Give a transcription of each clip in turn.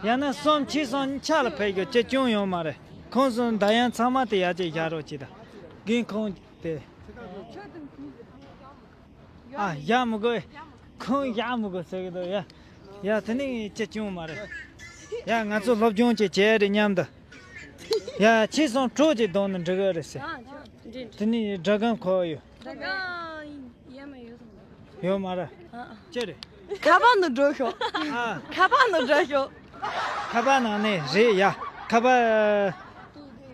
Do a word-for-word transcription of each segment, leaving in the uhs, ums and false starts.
ཡང་ན་གསུམ་ཕྱིས་སོང་ཆ་ལ་ཕེབས་རྒྱུ་ཅི་བྱུང་ཡོད་མ་རེད། ཁོང་ཚོ་ད་ཡང་ཚང་མ་དེ་ཡར་ཅིག་བཞག་རོགས་གྱིས་ད། རྒན་ཁོང་དེ། ཨ་ཡ་མི་དགོས། ཁོང་ཡ་མི་དགོས་ཟེར་གི་འདུག་ཡ། ཡ་དེ་ནི་ཅི་བྱུང་མ་རེད། ཡ་ང་ཚོ་སློབ་སྦྱོང་ཅིག་བྱས་རེད་མཉམ་དུ། ཡ་ཕྱིས་སོང་གྲོགས་ཅིག་གདོང་ནས་འགྲིག་གི་རེད་ཟེར། དེ་ནི་སྒྲ་སྒམ་ཁོག་ཡོད། ཡོད་མ་རེད། ཅི་རེད། ཁ་པར་ནང་འགྲོ་ཤོག་ཨ། ཁ་པར་ནང་འགྲོ་ཤོག་ཁ་པར་ནང་ནས་རེད་ཡ། ཁ་པར་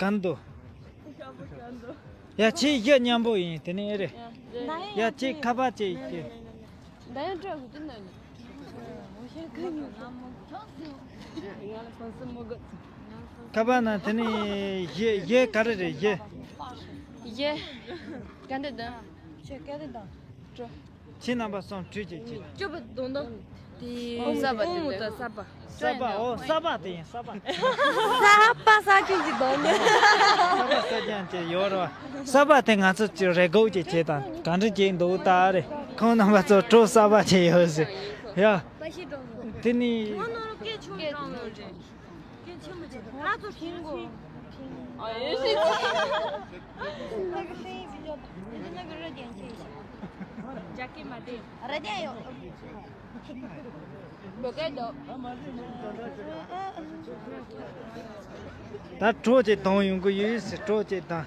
གང་འདུག་ཡ་ཁྱེད་གཞི་མཉམ་པོ་ཡིན་དེ་ནས་ཨེ་རེད། ཡ་ཁྱེད་ཁ་པར་ཅིག་ཁྱེད། ཁ་པར་ནང་དེ་ནས་གཞི་གཞི་ག་རེ་རེད་གཞི། གཞི། ག་འདི་དང་། ཁྱེད་རྣམ་པ་གསུམ་གྲོས་ཅིག་བྱེད། སྐྱོ་པོ་གདོང་གདོང་། དེ་ཨོ་གསར་པ་དེ་ཨོ་གསར་པ་དེ་ཡིན་གསར་པ། གསར་པ་གསར་སྐྱེས་ཀྱི་གདོང་ནས། གསར་པ་གསར་རྐྱང་ཅིག་ཡོད་རེད་བ། གསར་པ་དེ་ང་ཚོ་ཅིག་རེ་སྒུག་ཅིག་བྱེད་དང་ག་འདྲ་ཅིག་འདུག་ད་རེད། ཁོང་རྣམ་པ་ཚོ་གྲོགས་གསར་པ་ཅིག་ཡོད་ཟེར་ཡ། དེ་ནི། ད་གྲོགས་ཅིག་དང་ཡོང་གི་ཡོད་ཟེར་གྲོགས་ཅིག་དང་།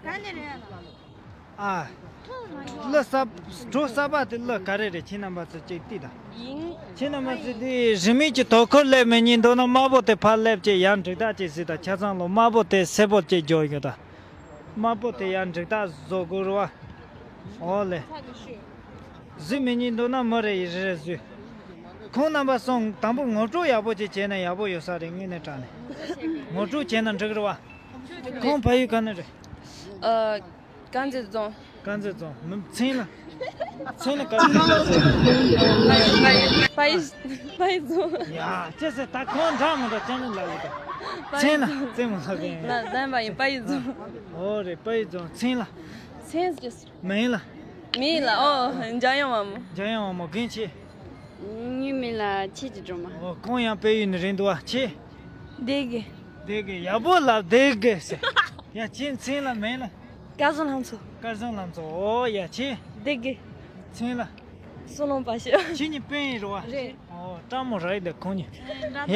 ག་ནས་རེད། ཨ། གླུ་གསར། གྲོགས་གསར་པ་དེ་གླུ་ག་རེ་རེད་ཁྱེད་རྣམ་པ་ཚོ་ཅིག་ལྟོས་དང་། ཡིན། ཁྱེད་རྣམ་པ་ཚོ་དེ་རིན་མེད་ཀྱི་དོ་ཁུར་སླེབས་མི་ཉན་འདུག་ན་དམར་པོ་དེ་ཕར་སླེབས་ཅིག་ཡར་འགྲིག་ཐག་ཅིག་ཟིག་དང་ཆ་ཚང་ལོ་དམར་པོ་དེ་སེར་པོ་ཅིག་འཇོག་ཡོད་ད། དམར་པོ་དེ་ཡར་འགྲིག་ཐག་བཟོ་དགོས་རེད་བ། ཨོ་ལེ། གཟིགས་མི་ཉན་འདུག་ན་མི་རེ་ཡི་རེ་རེ་གཟིགས། ཁོང་རྣམ་པ་སོང་དང་པོ་ངོ་སྤྲོད་ཡག་པོ་ཅིག་བྱས་ན་ཡག་པོ་ཡོད་ས་རེད་དངོས་གནས་དྲང་ནས། ངོ་སྤྲོད་བྱས་ན་འགྲིག་རེད་བ། ཁོང་ཕ་ཡུལ་ག་ནས་རེད། ཨ། དཀར་མཛེས་རྫོང་། དཀར་མཛེས་རྫོང་མི་མཚན་ལ། མཚན་ལ་ག་རེ་ཟེར། པ་ཡི། པ་ཡི་རྫོང་། ཡ་ཅི་ཟེར་ད་ཁོང་འདྲ་མི་འདྲ་ཅན་ལ་ལབ་ཡོད་ད། པ་ཡི་མཚན་ལ་རྫོང་རྩེད་མོ་ལབ་ཡིན། ལ་ལན་པ་ཡིན་པ་ཡི་རྫོང་། ཨོ་རེད་པ་ཡི་རྫོང་མཚན་ལ། མཚན་ཅི་ཟེར། མིང་ལ། མིང་ལ་ཨོ་འཇམ་དབྱངས་དབང་མོ། འཇམ་དབྱངས་དབང་མོ་རྒན་ཆེ། ངའི་མིང་ལ་ཆོས་ཀྱི་སྒྲོལ་མ། ཨོ་ཁོང་ཡང་དཔལ་ཡུལ་ནས་རེད་འདུག་བ་ཆེ། བདེ་གི། བདེ་གི་ཡག་པོ་ལབ་བདེ་གི་ཟེར། ཡ་ཁྱེད་མཚན་ལ་མིང་ལ། སྐལ་བཟང་ལྷ་མཚོ། སྐལ་བཟང་ལྷ་མཚོ་ཨོ་ཡ་ཁྱེད། བདེ་གི། མཚན་ལ། བསོད་ནམས་པ་ཞིག་ཁྱེད་གཉིས་སྤུན་རེད་བ། རེད། ཨོ་སྤྲང་མོ་རེད་འདི་ཁོང་གཉིས། ཡ།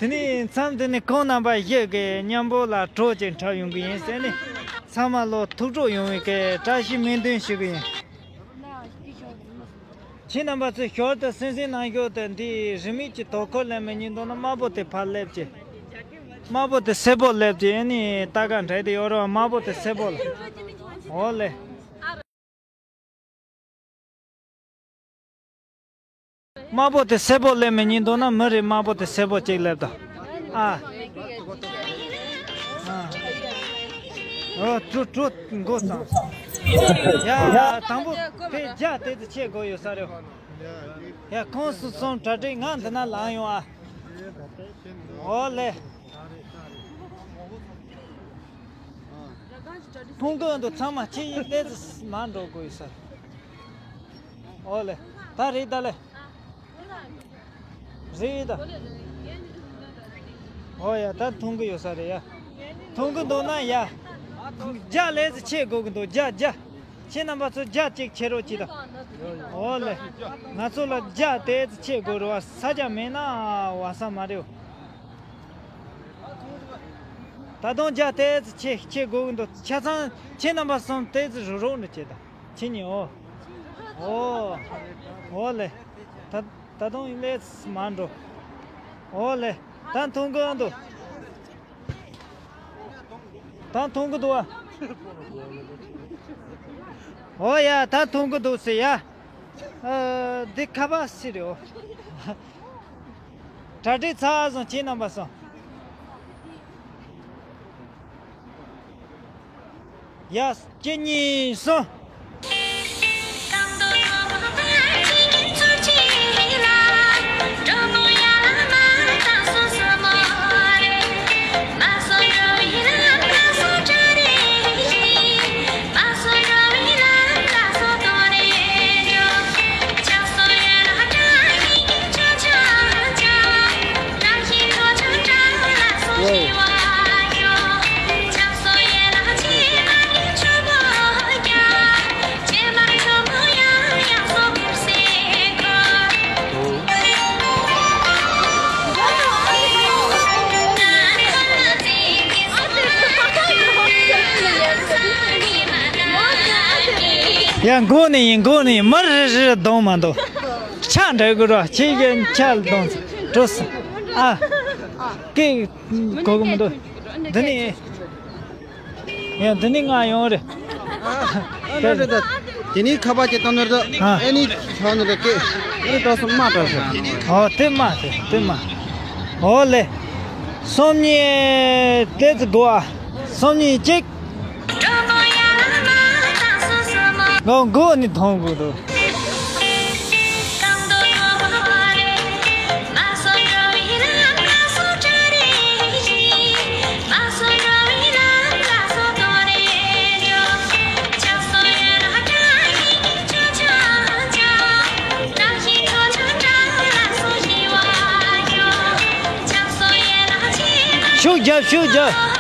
དེ་ནས་མཚམས་དེ་ནས་ཁོང་རྣམ་པ་བཞི་གི་མཉམ་པོ་ལ་གྲོགས་ཅིག་འཁྲབ་ཡོང་གི་ཡིན་ཟེར་ནས་ཚང་མ་ལོ་ཐུགས་སྤྲོ་ཡོང་བའི་གི་བཀྲ་ཤིས་སྨོན་འདུན་ཞུ་གི་ཡིན། ཁྱེད་རྣམ་པ་ཚོས་ཞོར་དུ་གསན་གཟིགས་གནང་ཞོར་དུ་འདིའི་རིན་མེད་ཀྱི་དོ་ཁུར་ལེན་མི་ཉན་འདུག་ན་དམར་པོ་དེ་ཕར་སླེབས་ཀྱི། དམར་པོ་དེ་སེར་པོ་སླེབས་ཀྱི་ཨེ་ནི་ལྟ་ག་འདྲ་དེ་ཡོད་རེད་བ་དམར་པོ་དེ་སེར་པོ་ལ། འོ་ལེ། དམར་པོ་དེ་སེར་པོ་སླེབས་མི་ཉན་འདུག་ན་མི་རེ་དམར་པོ་དེ་སེར་པོ་གཅིག་སླེབས་དང་། ཨ། ཨ། ཨོ་ཀྲུ་ཀྲུ་མགོ་བཏང་། ཡ་ཡ་དང་པོ་དེ་རྒྱ་དེ་དེ་ཆེ་དགོས་ཡོད་ས་རེད། ཡ་ཁོང་སུ་སོང་གྲ་སྒྲིག་ང་འདི་ན་ལངས་ཡོང་ཨ། ཨོ་ལེ། ཕུང་གི་འདུག་ཚང་མ་ཁྱེད་ཡིན་ལས་ཙི་མར་འགྲོ་དགོས་ཡོད་ས། ཨོ་ལེ། ད་རེད་ད་ལེ། རེད་ད། ཨོ་ཡ་ད་མཐོང་གི་ཡོད་ས་རེད་ཡ། མཐོང་གི་འདུག་ན་ཡ། རྒྱ་ལས་ཙི་ཆེ་དགོས་གི་འདུག་རྒྱ་རྒྱ། ཁྱེད་རྣམ་པ་ཚོ་རྒྱ་གཅིག་ཁྱེར་རོགས་གྱིས་དང་། ཨོ་ལེ། ང་ཚོ་ལ་རྒྱ་དེ་ཙི་ཆེ་དགོས་རེད་བ་ས་རྒྱ་མེད་ན་བ་ས་མ་རེད། ད་དུང་རྒྱ་དེ་ཙི་ཆེ་ཆེ་དགོས་གི་འདུག་ཆ་ཚང་ཁྱེད་རྣམ་པ་གསུམ་དེ་ཙི་རུ་རོགས་འདྲ་བྱེད་དང་ཁྱེད་གཉིས་ཨོ། ཨོ། ཨོ་ལེ། ད་ད་དུང་ལས་མ་འགྲོ། ཨོ་ལེ། ད་མཐོང་གི་འདུག་ད་མཐོང་གི་འདུག་ཨ། ཨོ་ཡ་ད་མཐོང་གི་འདུག་ཟེར་ཡ། ཨ། འདི་ཁ་པར་སི་རེད་ཨོ། གྲ་སྒྲིག་ཚར་སོང་ཁྱེད་རྣམ་པ་སོང་། ཡ་གཅིག་གཉིས་གསུམ། ཡ། མགོ་ནས་ཡིན། མགོ་ནས་ཡིན། མར་རི་རི་གདོང་མ་འདུག་ཆ་འདྲ་དགོས་ར། ཁྱེད་ཀྱི་ཆ་གདོང་འགྲོ་སོང་། ཨ། སྐད་གོ་གི་མི་འདུག་འདི་ནས། ཡ། འདི་ནས་ང་ཡོང་རེད། ཨ་རེད་ད། དེ་ནས་ཁ་པར་གྱི་བཏང་ནོར་ད། ཨ། ཨེ་ནི་ཐོག་ནས་ད་སྐད་ཨེ་ནི་ཏོག་སོ་མ་དྲག་སོང་། ཨོ། དེ་མ་དེ་དེ་མ། ཨོ་ལེ། སོམ་ཉི་དེ་ཚོ་དགོ་ཨ། སོམ་ཉི་གཅིག་ང་མགོ་ནས་མཐོང་དགོས་འདུག་ཤུགས་རྒྱབ། ཤུགས་རྒྱབ།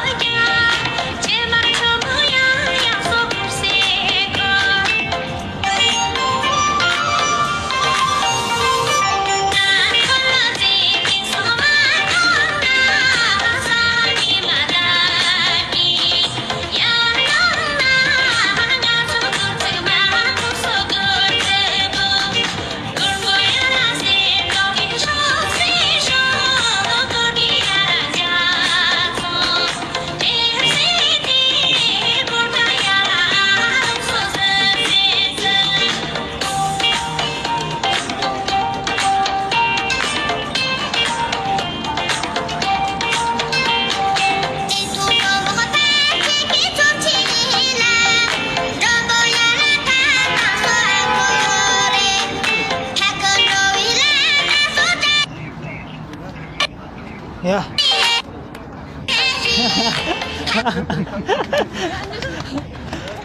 ཡ།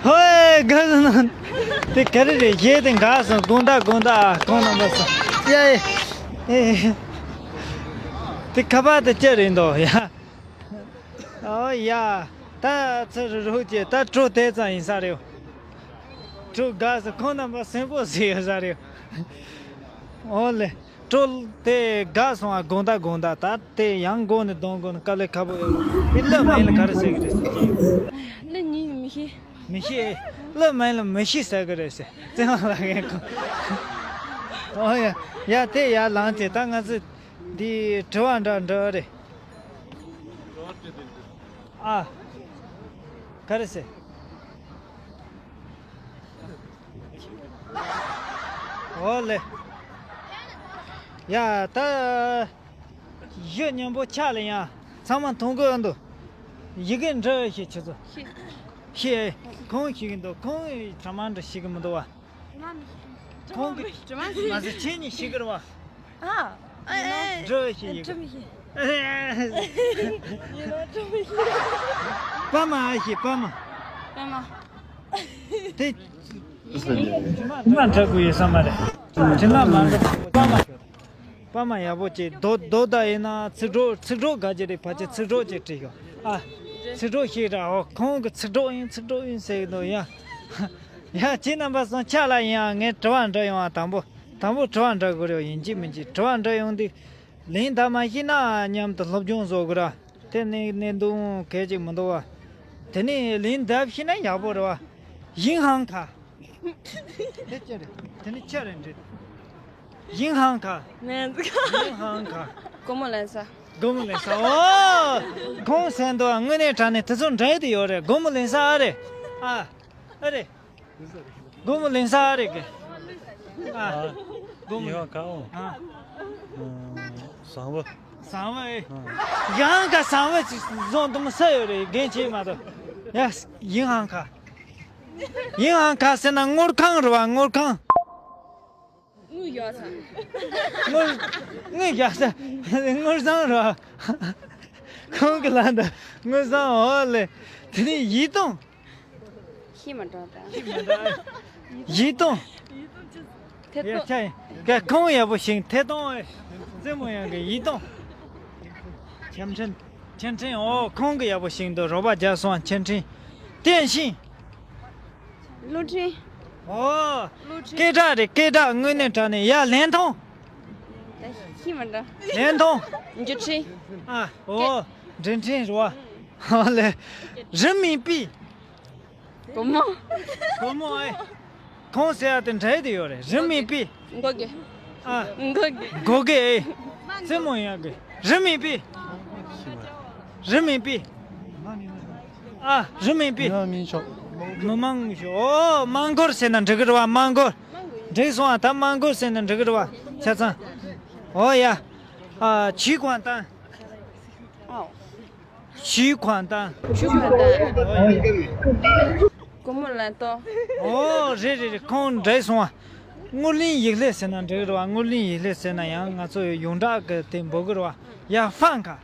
ཧོའེ། ག་ཟེར་ན། དེ་ག་རེ་རེད། གཞས་དེ་འགག་སོང་། དགོང་དག་དགོང་དག་ཁོང་རྣམ་པ་སོང་། ཡ་ཡ། ཨེ། དེ་ཁ་པར་དེ་ཅི་རེད་འདུག་ཡ། ཨོ་ཡ། ད་ཚུར་རུག་ཅེས། ད་གྲོ་དེ་ཙམ་ཡིན་ས་རེད། གྲོ་འགག་སོང་། ཁོང་རྣམ་པ་སེམས་པོ་ཟེར་ཡོད་ས་རེད། ཨོ་ལེ། གྲོ་དེ་འགག་སོང་ཨ། དགོང་དག་དགོང་དག་ད་དེ་ཡང་མགོ་ནས་གདོང་དགོས་ན་དཀའ་ལས་ཁག་པོ་ཡོད་རེད། དེ་གླུ་མིང་ལ་ག་རེ་ཟེར་གི་རེད་ཟེར་གི། གླུ་མིང་མི་ཤེས། མི་ཤེས། གླུ་མིང་ལ་མི་ཤེས་ཟེར་གི་རེད་ཟེར། བཙན་དབང་ལགས་ངས་གོ། ཨོ་ཡ། ཡ་དེ་ཡར་ལངས་ཏེ་ད་ང་ཚོས་འདི་དྲི་བ་འདྲ་འདྲི་བ་རེད། ཨ། ག་རེ་ཟེར། ཨོ་ལེ། ཡ། ད་གཞས་མཉམ་པོ་ཆགས་ལ་ཡང་ཚང་མ་མཐོང་གི་འདུག་ཡི་གེ་འབྲི་ཤེས་ཁྱེད་ཚོ། ཤེས། ཁོང་ཤེས་ཀྱི་འདུག་ཁོང་གྲ་མ་འདྲ་ཤེས་ཀྱི་མི་འདུག་བ། ཁོང་གི་མ་ཟད་ཁྱེད་གཉིས་ཤེས་ཀྱི་རེད་བ། ཨ། ཨེ། འབྲི་ཤེས་ཡི་གེ། ཡིན་ན་འབྲི་མི་ཤེས། པ་མ་ཨ་ཤེས། པ་མ། པ་མ། དེ། དྲི་མ་འདྲ་དགོས་ཡོད་ས་མ་རེད། དྲི་མ་མ་འདྲ་པ་མ་ཤོད། པ་མ་ཡག་པོ་བྱེད། རྡོ་རྡོ་ད་ཡིན་ན་ཚིག་གྲོགས། ཚིག་གྲོགས་ག་ཅི་རེད། ཕལ་ཆེར་ཚིག་གྲོགས་ཅིག་བྲིས་ཤོག་ཨ། ཚིག་གྲོགས་ཤིག་ར། འོ། ཁོང་གི་ཚིག་གྲོགས་ཡིན། ཚིག་གྲོགས་ཡིན་ཟེར་གི་འདུག་ཡ། ཡ། ཁྱེད་རྣམ་པ་སང་ཕྱག་ལ་ཡིན་ཨ། ངས་དྲི་བ་འདྲི་ཡོང་ཨ། དང་པོ་དང་པོ་དྲི་བ་འདྲི་དགོས་རེད། ཡིན་གཅིག་མིན་གཅིག་དྲི་བ་འདྲི་ཡོང་དུས། ལན་ད་མ་ཤེས་ན་མཉམ་དུ་སློབ་སྦྱོང་བཟོ་དགོས་ར། དེ་ནས་གནད་དོན་གལ་ཆེ་མི་འདུག་བ། དེ་ནས་ལན་འདེབས་ཤེས་ན་ཡག་པོ་རེད་བ། ཡིན་ཧང་ག་དེ་ཅི་རེད། དེ་ནི་ཅི་རེད་འདྲི། ཡིན་ཧང་ག་ཡིན་ཧང་ག་སྒོར་མོ་ལེན་ས། སྒོར་མོ་ལེན་ས། ཨོ། ཁོང་ཟེར་འདུག་དངོས་གནས་དྲང་གནས་དེ་ཚོ་འདྲ་ཡི་དེ་ཡོད་རེད། སྒོར་མོ་ལེན་ས་ཨ་རེད། ཨ། ཨ་རེད། སྒོར་མོ་ལེན་ས་ཨ་རེད་གི། ཨ། སྒོར་མོ། ཡིན་ཧང་ག་ཨོ། ཨ། ཨ། ཟངས་བུ། ཟངས་བུ་ཨེ། ཨ། ཡང་ག་ཟངས་བུ་ཅིག་བཟོ་འདུག་མི་ས་ཡོད་རེད། རྒན་བྱས་མ་གཏོགས། ཡ། ཡིན་ཧང་ག་ཡིན་ཧང་ག་ཟེར་ན་དངུལ་ཁང་རེད་བ། དངུལ་ཁང་། དངུལ་ཡོད་ས། དངུལ། དངུལ་ཡོད་ས། དངུལ་བཟང་རེད་བ། ཁོང་གི་ལ་འདི་དངུལ་བཟང་འོ་ལེ། དེ་ནས་ཡིད་གཏོང་། ཤི་མ་འགྲོ་ད། ཤི་མ་འགྲོ། ཡིད་གཏོང་། ཐད་ཡ་གཏོང་། ཆ་ཡིན། ག་ཁོང་ཡག་པོ་ཞིག་ཐད་གཏོང་། རྩེད་མོ་ཡང་གི་ཡིད་གཏོང་། ཆམ་ཕྲན། ཆམ་ཕྲན། ཨོ། ཁོང་གི་ཡག་པོ་ཞིག་འདུག་རོགས་པ་རྒྱག་སོང་། ཆམ་ཕྲན། བསྟན་ཤིང་། གླུ་ཕྲན། ཨོ། གླུ་ཕྲན། སྐད་གྲགས་རེད། སྐད་གྲགས་དངོས་གནས་དྲང་གནས། ཡ། ལན་ཐུང་། ད་ཤི་མ་འདྲ། ལན་ཐུང་། འགྱུར་ཕྲན། ཨ། ཨོ། འགྲིམ་ཕྲན་རེད་བ། ཨོ་ལེ། རི་མིན་པི། སྒོར་མོ། སྒོར་མོ་ཨེ། ཁོང་ཟེར་ཡ་དེ་འདྲ་དེ་ཡོད་རེད། རི་མི་པི། མགོ་གི། ཨ། མགོ་གི། མགོ་གི་ཨེ། རྩེད་མོ་ཡག་གི། རི་མི་པི། རི་མི་པི། ཨ། རི་མི་པི། མི་མང་མི་ཤོག་མི་མང་མི་ཤོག་ཨོ། དམངས་སྒོར་ཟེར་ན་འགྲིག་གི་རེད་བ། དམངས་སྒོར། འགྲིག་སོང་ཨ། ད་དམངས་སྒོར་ཟེར་ན་འགྲིག་གི་རེད་བ། ཆ་ཚང་། ཨོ་ཡ། ཨ། ཆུའི་ཁང་ཏང་། ཨོ། ཆུའི་ཁང་ཏང་། ཆུའི་ཁང་ཏང་། ཨོ་ཡ། སྒོར་མོ་ལ་ཏོ། ཨོ་རེད་རེད་རེད། ཁོང་འགྲིག་སོང་ཨ། སྔོ་ལིང་ཡིག་ལྷེ་ཟེར་ན་འགྲིག་གི་རེད་བ། སྔོ་ལིང་ཡིག་ལྷེ་ཟེར་ན་ཡང་ང་ཚོ་ཡོངས་གྲགས་ཀྱི་དེ་འབོད་གི་རེད་བ། ཡ་ཧྥང་ཁ།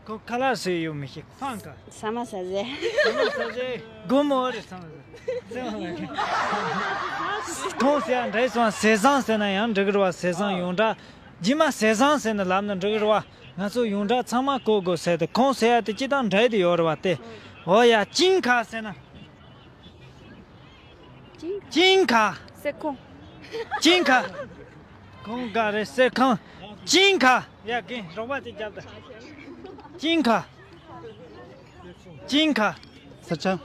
ཁོ་ཁ་ལག་བཟོས་ཡོད་མི་ཤེས། ཧྥང་ཁ། ཟ་མ་ཟ་ཟེ། ཟ་མ་ཟ་ཟེ། སྒོར་མོ་རེད། ཟ་མ་ཟ་ཟེ། ཁོང་ཟེར་ཡ་འདྲ་སོང་། ཟས་བཟང་ཟེར་ན་ཡང་འགྲིག་གི་རེད་བ། ཟས་བཟང་ཡོངས་གྲགས། རྗེས་མ་ཟས་བཟང་ཟེར་ནས་ལབ་ན་འགྲིག་གི་རེད་བ། ང་ཚོ་ཡོངས་གྲགས་ཚང་མ་གོ་དགོས་ཟེར་ཏེ། ཁོང་ཟེར་ཡ་དེ་སྤྱིར་བཏང་འདྲ་དེ་ཡོད་རེད་བ་དེ། འོ་ཡ། ཅིང་ཁ་ཟེར་ན། ཅིང་ཁ། གསེར་ཁུང་། ཅིང་ཁ། ཁོང་ག་རེ་གསེར་ཁང་། ཅིང་ཁ། ཡ་རྒན་རོགས་པ་ཅིག་རྒྱབ་དང་། ཅིང་ཁ། ཅིང་ཁ། གསེར་སྦྱངས།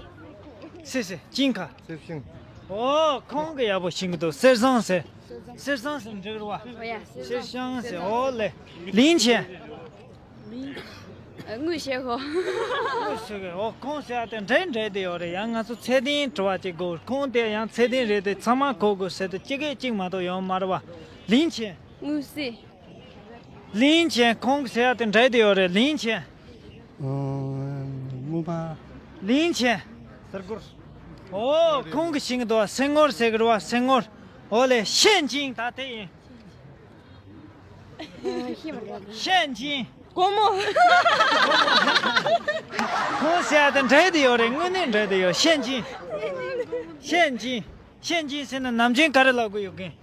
སེ་སེ། ཅིང་ཁ། གསེར་སྦྱངས། ཨོ་ཁོང་གི་ཡག་པོ་ཤེས་ཀྱི་འདུག་གསེར་སྦྱངས་ཟེར། གསེར་སྦྱངས་ཟེར་འགྲིག་རེད་བ། ཨོ་ཡ། གསེར་སྦྱངས་ཟེར། ཨོ་ལེ། ལིན་ཆེན། དངུལ་ཤེས་གོ། དངུལ་ཤེས་གོ། ཨོ་ཁོང་ཟེར་ཡ་དེ་འདྲ་འདྲ་དེ་ཡོད་རེད། ཡང་ང་ཚོ་ཚད་ལྡན་དྲི་བ་ཅིག་དགོས། ཁོང་དེ་ཡང་ཚད་ལྡན་རེད་དེ་ཚང་མ་གོ་དགོས་ཟེར་དེ་གཅིག་གིས་གཅིག་མ་གཏོགས་ཡོད་མ་རེད་བ། ལིན་ཆེན། དངུལ་རྩིས། ལིན་ཆེན། ཁོང་ཟེར་ཡ་དེ་འདྲ་དེ་ཡོད་རེད། ལིན་ཆེན། དངུལ་སྨར། ལིན་ཆེན། གསེར་སྒོར། ཨོ་ཁོང་གིས་ཤེས་ཀྱི་འདུག་བ། སེང་ངོར་ཟེར་གི་རེད་བ། སེང་ངོར། ཨོ་ལེ། ཤན་ཅིང་། ད་དེ་ཡིན། ཤན་ཅིང་། སྒོར་མོ། ཁོང་ཟེར་ཡ་དེ་འདྲ་དེ་ཡོད་རེད། དངོས་གནས་འདྲ་དེ་ཡོད། ཤན་ཅིང་། ཤན་ཅིང་། ཤན་ཅིང་ཟེར་ན་ནམ་རྒྱུན་ག་རེ་ལབ་དགོས་ཡོད་རྒན།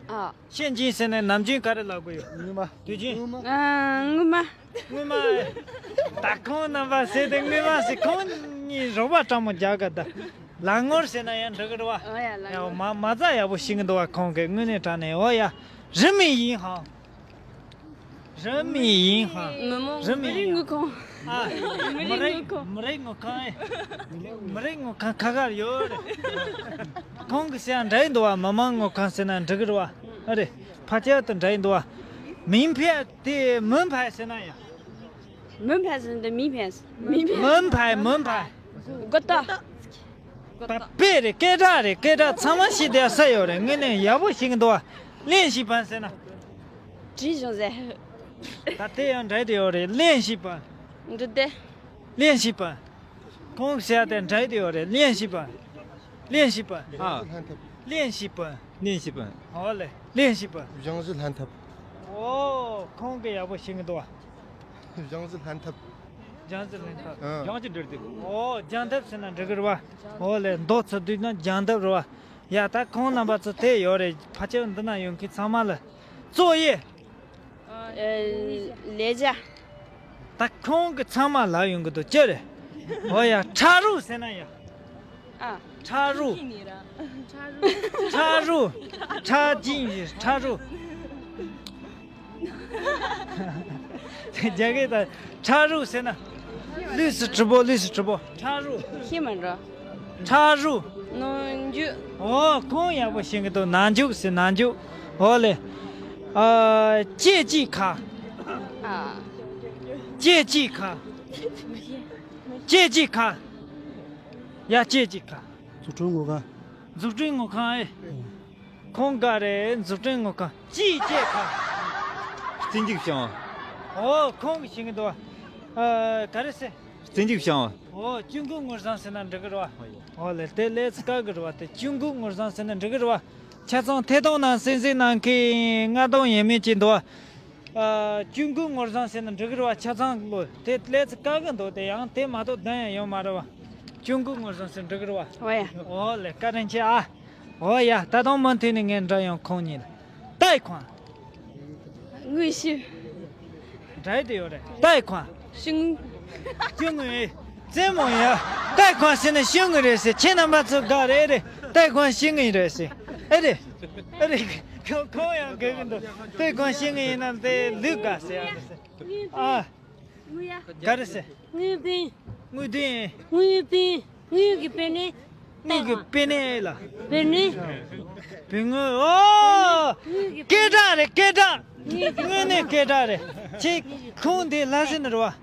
ཨ། ཤན་ཅིང་ཟེར་ན་ནམ་རྒྱུན་ག་རེ་ལབ་དགོས་ཡོད། དངུལ་སྨར། དུས་རྒྱུན། དངུལ་སྨར། ཨ། དངུལ་སྨར། ད་ཁོང་རྣམ་པ་ཟེར་དེ་དངུལ་སྨར་ཟེར། ཁོང་གཉིས་རོགས་པ་སྤྲང་མོ་རྒྱག་ག་ད། ལག་ངོར་ཟེར་ན་ཡང་འགྲིག་གི་རེད་བ། ཨོ་ཡ། ལག་ཡ་ངོར། མ་མ་རྩ་ཡག་པོ་ཤེས་ཀྱི་འདུག་བ། ཁོང་གིས་དངོས་གནས་དྲང་གནས། ཨོ་ཡ། རི་མི་ཡིན་ཧང་། རི་མི་ཡིན་ཧང་། མི་མང་། རི་མི་ཡིན་ཧང་། ཨ། མི་རིགས་དངུལ་ཁང་། མི་རིགས་དངུལ་ཁང་། ཨེ། མི་རིགས་དངུལ་ཁང་ཨེ། མི་རིགས་དངུལ་ཁང་ཁ་ཁར་ཡོད་རེད། ཁོང་གིས་ཟེར་ཡ་འདྲ་ཡི་འདུག་བ། མི་མང་དངུལ་ཁང་ཟེར་ན་འགྲིག་གི་རེད་བ། ཨ་རེད། ཕལ་ཆེར་དུ་འདྲ་ཡི་འདུག་བ། མིང་ཕལ་དེ་མིན་ཕལ་ཟེར་ན་ཡང་། མིན་ཕལ་ཟེར་ན་དེ་མིང་ཕལ། མིང་ཕལ། མིན་ཕལ། མིན་ཕལ། གོ་ཏོ། པ་དཔེ་རེད། སྐད་གྲགས་རེད། སྐད་གྲགས་ཚང་མ་ཤེས་བསྡད་ས་ཡོད་རེད། དངོས་གནས་ཡག་པོ་ཤེས་ཀྱི་འདུག་བ། ལན་ཞིག་པ་ཟེར་ན། བྲིས་བྱུང་ཟེར། ད་དེ་ཡང་འདྲ་དེ་ཡོད་རེད། ལན་ཞིག་པ། འདྲི་དེ། ལན་ཞིག་པ། ཁོང་ཟེར་དེ་འདྲ་དེ་ཡོད་རེད། ལན་ཞིག་པ། ལན་ཞིག་པ། ཨ། ལན་ཞིག་པ། ལན་ཞིག་པ། ཨོ་ལེ། ལན་ཞིག་པ། སྦྱང་གཞི་ལྷན་ཐབས། ཨོ་ཁོང་གིས་ཡག་པོ་ཤེས་ཀྱི་འདུག་བ། སྦྱང་གཞི་ལྷན་ཐབས། སྦྱང་གཞི་ལྷན་ཐབས། ཨ། སྦྱང་གཞི་འབྲེལ་དེ། ཨོ་སྦྱང་ཐབས་ཟེར་ན་འགྲིག་གི་རེད་བ། ཨོ་ལེ། མདོ་ཚིག་བསྡུས་ན་སྦྱང་ཐབས་རེད་བ། ཡ་ད་ཁོང་རྣམ་པ་ཚོ་དེ་ཡོད་རེད། ཕལ་ཆེར་འདི་ན་ཡོད་མཁན་ཚང་མ་ལ། བཙོག་དབྱིབས། ཨ། ལས་བྱ། ད་ཁོང་གིས་ཚང་མ་ལབ་ཡོང་གི་འདུག་ཅི་རེད། ཨོ་ཡ། ཁྲ་རུ་ཟེར་ན་ཡ། ཨ། ཁྲ་རུ། ཁྲ་རུ། ཁྲ་ཅིང་ཁྲ་རུ། རྒྱ་སྐད་དང་ཁྲ་རུ་ཟེར་ན། ལུས་སུ་གྲུབ་པོ། ལུས་སུ་གྲུབ་པོ། ཁྲ་རུ། ཤེས་མ་འགྲོ། ཁྲ་རུ། ནང་འཇུག་ཨོ་ཁོང་ཡག་པོ་ཤེས་ཀྱི་འདུག་ནང་འཇུག་ཟེར། ནང་འཇུག་ཨོ་ལེ། ཨ། ལྕེ་གཅིག་ཁ། ཨ། ལྕེ་གཅིག་ཁ། ལྕེ་གཅིག་ཁ། ཡ་ལྕེ་གཅིག་ཁ། འཛུགས་སྐྲུན་དངུལ་ཁང་། འཛུགས་སྐྲུན་དངུལ་ཁང་ཨེ། ཁོང་ག་རེ། འཛུགས་སྐྲུན་དངུལ་ཁང་། ཅི་བྱེད་ཁ། རྩིས་འཇུག་བྱང་། ཨོ་ཁོང་གིས་ཤེས་ཀྱི་འདུག་ཨ། ག་རེ་ཟེར། རྩིས་འཇུག་བྱང་། ཨོ་ཅུང་གུ་དངུལ་བཟང་ཟེར་ན་འགྲིག་གི་རེད་བ། ཨོ་ལེ། དེ་ལས་ཚིག་ག་གི་རེད་བ། དེ་ཅུང་གུ་དངུལ་བཟང་ཟེར་ན་འགྲིག་གི་རེད་བ། ཆ་ཚང་ཐད་གཏོང་ནང་གསན་གཟིགས་གནང་མཁན་མངའ་སྡོང་ཡས་མས་ཅིག་འདུག་བ། ཨ། ཅུང་གུ་དངུལ་བཟང་ཟེར་ན་འགྲིག་གི་རེད་བ། ཆ་ཚང་ལོ། དེ་ལས་ཚིག་ག་གི་འདུག་དེ་ཡང་དེ་མ་གཏོགས་གདན་ཡང་ཡོད་མ་རེད་བ། ཅུང་གུ་དངུལ་བཟང་ཟེར་འགྲིག་གི་རེད་བ། ཨོ་ཡ། ཨོ་ལེ། བཀའ་དྲིན་ཆེ་ཨ། ཨོ་ཡ། ད་དུང་མུ་མཐུད་ནས་ངས་འདྲི་ཡོང་ཁོང་གཉིས་ལ། ཏའི་ཁོང་། དངུལ་ཞུ། འདྲ་དེ་ཡོད་རེད། ཏའི་ཁོང་། ཞུ་དངུལ། ཞུ་དངུལ་ཨེ། རྩེད་མོ་ཡ། ཏའི་ཁོང་ཟེར་ན་ཞུ་དངུལ་རེད་ཟེར། ཁྱེད་རྣམ་པ་ཚོ་དགའ་རེད་རེད། ཏའི་ཁོང་ཞུ་དངུལ་རེད་ཟེར། ཨེ་རེད། ཨེ་རེད། ཁོང་ཁོང་ཡང་དགའ་གི་འདུག་ཏའི་ཁོང་ཞུ་དངུལ་ཡིན་ན་དེ་ལུས་དགའ་ཟེར་ཡ་རེད་ཟེར། ཨ། དངུལ་ཡ། ག་རེ་ཟེར། དངུལ་བུན། དངུལ་བུན། དངུལ་བུན། དངུལ་གྱི་བུན་ནི། དངུལ་གྱི་པེ་ནེ་ལ། པེ་ནེ། བུ་དངུལ་ཨོ། སྐད་གྲགས་རེད་སྐད་གྲགས། དངུལ་ནི་སྐད་གྲགས་རེད། ཁྱེད་ཁོང་དེ་ལྷ་སྲིན་རེད་བ།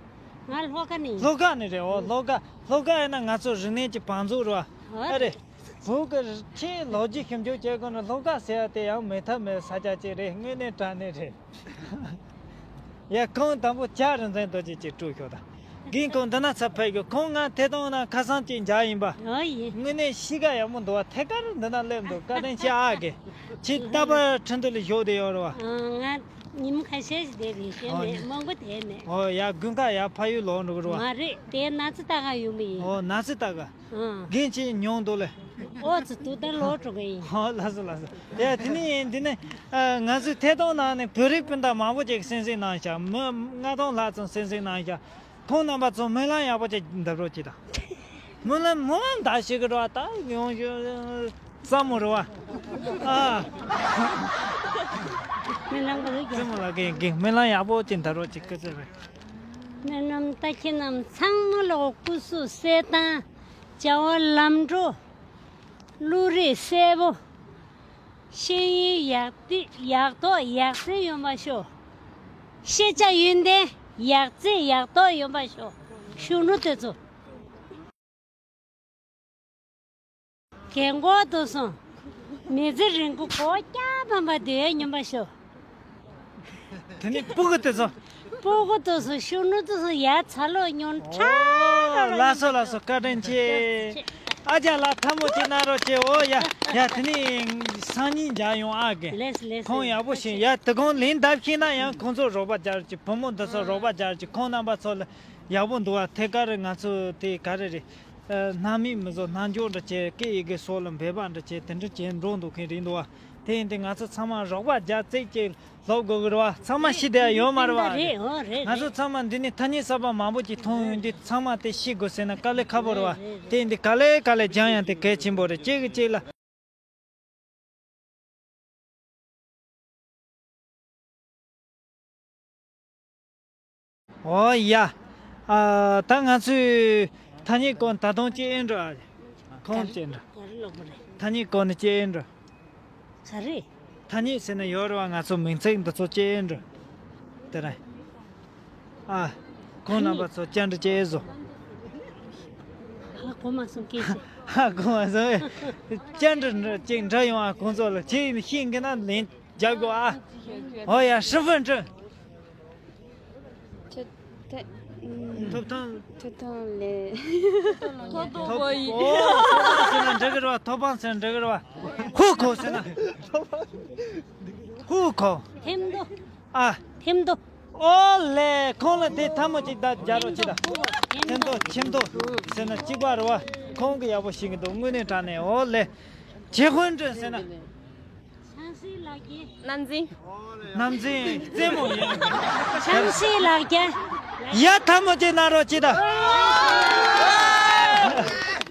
ང་ལྷོ་ཁ་ནས་ཡིན། ལྷོ་ཁ་ནས་རེད་ཨོ་ལྷོ་ཁ་ལྷོ་ཁ་ཡིན་ན་ང་ཚོ་རིག་གནས་ཀྱི་བང་མཛོད་རེད་བ། ཨ་རེད། བོད་ཀྱི་ཆེས་ལོ་རྒྱུས་ཞིབ་འཇུག་བྱེད་དགོས་ན་ལྷོ་ཁ་ཟེར་ཡ་དེ་ཡང་མེད་ཐབས་མེད་ས་ཆ་ཅིག་རེད། དངོས་གནས་དྲང་གནས་རེད། ཡ་ཁོང་དང་པོ་ལྕགས་རིན་ཆེན་རྡོ་རྗེ་ཅིག་སྤྲོད་ཤོག་དང་། རྒན་ཁོང་འདི་ན་ཚབ་ཕེབས་ཡོད། ཁོང་ང་ཐད་གཏོང་ན་ཁ་སང་ཅིག་མཇལ་ཡིན་པ། ཨོ་ཡིན། དངོས་གནས་གཤིས་ཀ་ཡག་མོ་འདུག་བ། ཐད་ཀར་འདི་ན་སླེབས་འདུག་བཀའ་དྲིན་ཆེ་ཨ་རྒན། ཁྱེད་རྟ་པ་ཁྲིན་ཏུ་ལ་བཞུགས་བསྡད་ཡོད་རེད་བ། ཨ་ང་ཉིན་མོ་ཁ་ཤས་ཤིག་བསྡད་པའི་ཤེས་ཨོ་མེད་ཡིན། མང་པོ་བསྡད་མེད། ཨོ་ཡ་དགུན་ཁ་ཡ་ཕ་ཡུལ་ལོག་འགྲོ་གི་རེད་བ། མ་རེད་དེ་ན་ཚ་ལྟ་ག་ཡོང་གི་ཡིན། ཨོ་ན་ཚ་ལྟ་ག་ཨང་། རྒན་ཁྱེད་མྱོང་འདུག་ལེ། ཨོ་ཙི་ཏུ་ད་ལོག་འགྲོ་གི་ཡིན། ཨོ་ལགས་སོ་ལགས་སོ། ཡ་དེ་ནས་འདི་ནས་ང་ཚོའི་ཐད་གཏོང་ནང་ནས་བོད་རིགས་སྤུན་ཟླ་མང་པོ་ཅིག་གསན་གཟིགས་གནང་ཤག་མི་ལྔ་སྟོང་ལྷག་ཙམ་གསན་གཟིགས་གནང་ཤག་ཁོང་རྣམ་པ་ཚོ་སྨོན་ལམ་ཡག་པོ་ཅིག་འདེབས་རོགས་གྱིས་དང་། སྨོན་ལམ་སྨོན་ལམ་འདེབས་ཤེས་གི་རེད་བ། ད་ཡོང་ཡོང་བསམ་མོ་རེད་བ། ཨ། སྨོན་ལམ་ག་རེ་རྒྱག་བཙུན་མོ་ལགས་ཀྱིས་སྨོན་ལམ་ཡག་པོ་ཅིག་འདེབས་རོགས་གྱིས། སྐུ་ཚེ་རིང་། སྨོན་ལམ་ལྟ་མཁན་རྣམས་ཚང་མ་ལ་སྐུ་གཟུགས་གསལ་ཐང་། བྱ་བ་ལམ་འགྲོ། བློ་རིག་གསལ་པོ། ཤེས་ཡོན་ཡག་ཏི་ཡག་ཐོག་ཡག་བརྩེ་ཡོང་བ་ཤོག་ཤེས་བྱ་ཡོན་ཏན་ཡག་རྩེ་ཡག་ཐོག་ཡོང་བ་ཤོག་གཞོན་ནུ་དེ་ཚོ། རྒན་གོག་དུ་སོང་། མི་ཚེ་རིང་པོ་གོ་སྐྱ་ཕམ་པ་དེ་སྙོམས་པ་ཤོག་དེ་ནི་སྤུ་གུ་དེ་ཚོ། སྤུ་གུ་དེ་ཚོ་གཞོན་ནུ་དེ་ཚོ་ཡ་ཚ་ལོ་ཉོན་ཁྲ་ལོ་ལོ། ལགས་སོ་ལགས་སོ། བཀའ་དྲིན་ཆེ། ཨ་ཅག་ལགས་ཐལ་མོ་ཅིག་གནང་རོགས་བྱེད། འོ་ཡ་ཡ་དེ་ནི་སང་ཉིན་མཇལ་ཡོང་ཨ་གི་ལེས་ལེས། ཁོང་ཡག་པོ་ཞིག་ཡ་དེ་གོང་ལན་འདེབས་ཤེས་ན་ཡང་ཁོང་ཚོ་རོགས་པ་རྒྱག་རོགས་བྱེད། བུ་མོ་འདི་ཚོ་རོགས་པ་རྒྱག་རོགས་བྱེད། ཁོང་རྣམ་པ་ཚོ་ལ་ཡག་པོ་འདུག་བ། ཐད་ཀར་ང་ཚོ་དེ་ག་རེ་རེད། སྣང་མེད་མི་བཟོ། སྣང་འཇོག་འདྲ་བྱས། སྐད་ཡི་གེ་སོགས་ལ་འབད་པ་འདྲ་བྱས། དེ་འདྲ་བྱས་འགྲོ་འདུག་མཁན་རེད་འདུག་བ། དེ་ཡིན་དུས་ང་ཚོ་ཚང་མ་རོགས་པ་རྒྱག་རྩིས་ཀྱིས་སློབ་དགོས་ཀྱི་རེད་བ། ཚང་མ་ཤི་བསྡད་ཡ་ཡོད་མ་རེད་བ། རེད་ཨོ་རེད་ང་ཚོ་རེད། ཚང་མ་འདི་ནས་ཐ་སྙད་གསར་པ་མང་པོ་ཅིག་མཐོང་ཡོང་དུས་ཚང་མ་དེ་ཤི་དགོས་ཟེར་ན་དཀའ་ལས་ཁག་པོ་རེད་བ། རེད་རེད། དེ་ཡིན་དུས་ག་ལེ་ག་ལེ་སྦྱང་ཡ་དེ་གལ་ཆེན་པོ་རེད། གཅིག་གིས་གཅིག་ལ། ཨོ་ཡ། ཨ། ད་ང་ཚོས་ཐ་སྙད་སྐོར་ད་དུང་ཅིག་ཨེ་འགྲོ་ཨ། ཁོང་ཅིག་འགྲོ། ག་རེ་ལབ་པ་རེད། ཐ་སྙད་སྐོར་ནས་ཅིག་ཨེ་འགྲོ། ག་རེ། ཐ་སྙད་ཟེར་ན་ཡོད་རེད་བ། ང་ཚོ་མིང་ཚིག་འདི་ཚོ་ཅིག་ཨེ་འགྲོ། དེ་རེད། ཨ། ཁོང་རྣམ་པ་ཚོ་བཅར་འདྲི་ཅིག་ཨེ་བཟོ། ཧ་གོ་མ་སོང་སྐད་ཆ། ཧ་གོ་མ་སོང་། བཅར་འདྲི་ཅིག་འདྲ་ཡོང་ཨ། ཁོང་ཚོ་ལ་ཁྱེད་ཤེས་ཀྱི་ན་ལན། རྒྱབ་དགོས་ཨ། ཨོ་ཡ། 十分钟。 ཐོབ་ཐང་། ཐོབ་ཐང་ལས། ཐོབ་ཐང་ལས། ཐོབ་ཐང་ལས། ཐོབ་ཐང་ལས། ཐོབ་ཐང་ལས། ཐོབ་ཐང་ཟེར་ན་འགྲིག་གི་རེད་བ། ཐོབ་ཐང་ཟེར་ན་འགྲིག་གི་རེད་བ། ཧུ་ཁོ་ཟེར་ན། ཧུ་ཁོ། ཐེམ་དོ། ཨ། ཐེམ་དོ། ཨོ་ལེ། ཁོང་ལ་དེ་ཐལ་མོ་ཅིག་ད་རྒྱག་རོགས་བྱེད་ད། ཐེམ་དོ། ཐེམ་དོ་ཟེར་ན་གཅིག་པ་རེད་བ། ཁོང་གི་ཡག་པོ་ཤེས་ཀྱི་འདུག་དངོས་གནས་དྲང་གནས། ཨོ་ལེ། 结婚证 ཟེར་ན། ཆང་སྲིད་ལག་འཁྱེར། ནམ་རྫུན། ནམ་རྫུན་རྩེད་མོ་ཡིན། ཆང་སྲིད་ལག་འཁྱེར། ཡ་ཐལ་མོ་ཅིག་གནང་རོགས་བྱེད་ད།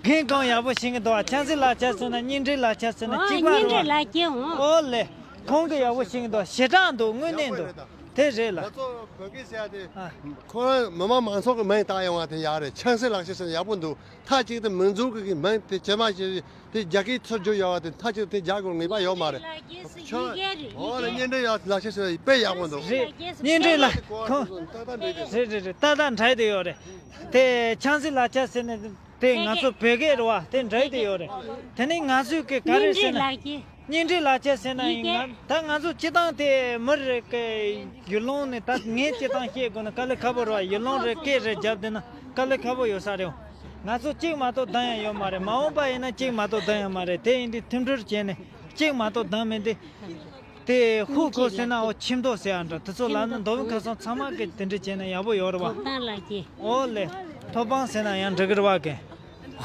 རྒན་གོང་ཡག་པོ་ཤེས་ཀྱི་འདུག་ཆང་སྲིད་ལག་འཁྱེར་ཟེར་ན་སྙན་འགྲིག་ལག་འཁྱེར་ཟེར་ན་ཨོ་གཅིག་པ་རེད་བ། སྙན་འགྲིག་ལག་འཁྱེར་འོང་། ཨོ་ལེ། ཁོང་གི་ཡག་པོ་ཤེས་ཀྱི་འདུག་ཞེ་དྲག་འདུག་དངོས་གནས་འདུག་དེ་རེད་ལ། ང་ཚོ་བོད་སྐད་བཤད་དེ། ཨ། ཁོ་རང་མི་མང་མང་ཚོགས་ཀྱི་མིང་བཏགས་ཡོང་བ་དེ་ཡག་རེད། ཆང་སྲིད་ལག་འཁྱེར་ཟེར་ན་ཡག་པོ་འདུག་མཐའ་གཅིག་ཏུ་མི་འཛུགས་ཀྱི་མིང་དེ་ཇི་མ་ཇི་བཞིན་དེ་རྒྱ་སྐད་ཚུར་བསྒྱུར་ཡོང་བ་དེ་མཐའ་གཅིག་ཏུ་དེ་རྒྱག་དགོས་ངེས་པ་ཡོད་མ་རེད། ཡིག་འབྲེལ་ལག་འཁྱེར་ཟེར་ཁྱོད་ཡིག་འབྲེལ་རེད། འོ་ལ་ཡིག་འབྲེལ་ཡག་ལག་འཁྱེར་ཟེར་ན་དཔེ་ཡག་པོ་འདུག་རེད། ཡིག་འབྲེལ་ལག་ཁོ། རེད་རེད་རེད། ཏག་ཏག་འདྲ་དེ་ཡོད་རེད། དེ་ཆང་སྲིད་ལག་འཁྱེར་ཟེར་ན་དེ་ང་ཚོ་བོད་སྐད་རེད་བ། དེ་འདྲ་དེ་ཡོད་རེད། དེ་ནས་ང་ཚོས་གི་ག་རེ་ཟེར་ན། ཡིག་འབྲེལ་ལག་འཁྱེར། སྙན་འགྲོན་ལག་ཁྱེར་ཟེར་ན་ཡིན། ཡིན་གྱི། ང་ད་ང་ཚོ་སྤྱི་བཏང་དེ་མི་རེ་གི་ཡུལ་ལུང་ནས་ད་ངའི་སྤྱི་བཏང་བཤད་དགོས་ན་དཀའ་ལས་ཁག་པོ་རེད་བ། ཡུལ་ལུང་རེ་སྐད་རེ་བརྒྱབ་བསྡད་ན་དཀའ་ལས་ཁག་པོ་ཡོད་ས་རེད། ང་ཚོ་གཅིག་མ་གཏོགས་བདམས་ཡ་ཡོད་མ་རེད། མ་འོངས་པ་ཡིན་ན་གཅིག་མ་གཏོགས་བདམས་ཡ་མ་རེད། དེ་ཡིན་དུས་མཐུན་སྒྲིལ་བྱས་ནས་གཅིག་མ་གཏོགས་བདམས་མེད་དེ། དེ་ཧུ་ཁོ་ཟེར་ན་འོ་ཁྱིམ་ཐོག་ཟེར་ཡ་འདྲ། དེ་ཚོ་ལབ་ན་མདོ་དབུས་ཁམས་གསུམ་ཚང་མ་གི་དེ་འདྲ་བྱས་ན་ཡག་པོ་ཡོད་རེད་བ། ཐོབ་ཐང་ལག་ཁྱེར། ཨོ་ལེ། ཐོབ་དབང་ཟེར་ན་ཡང་འགྲིག་གི་རེད་བ་གི།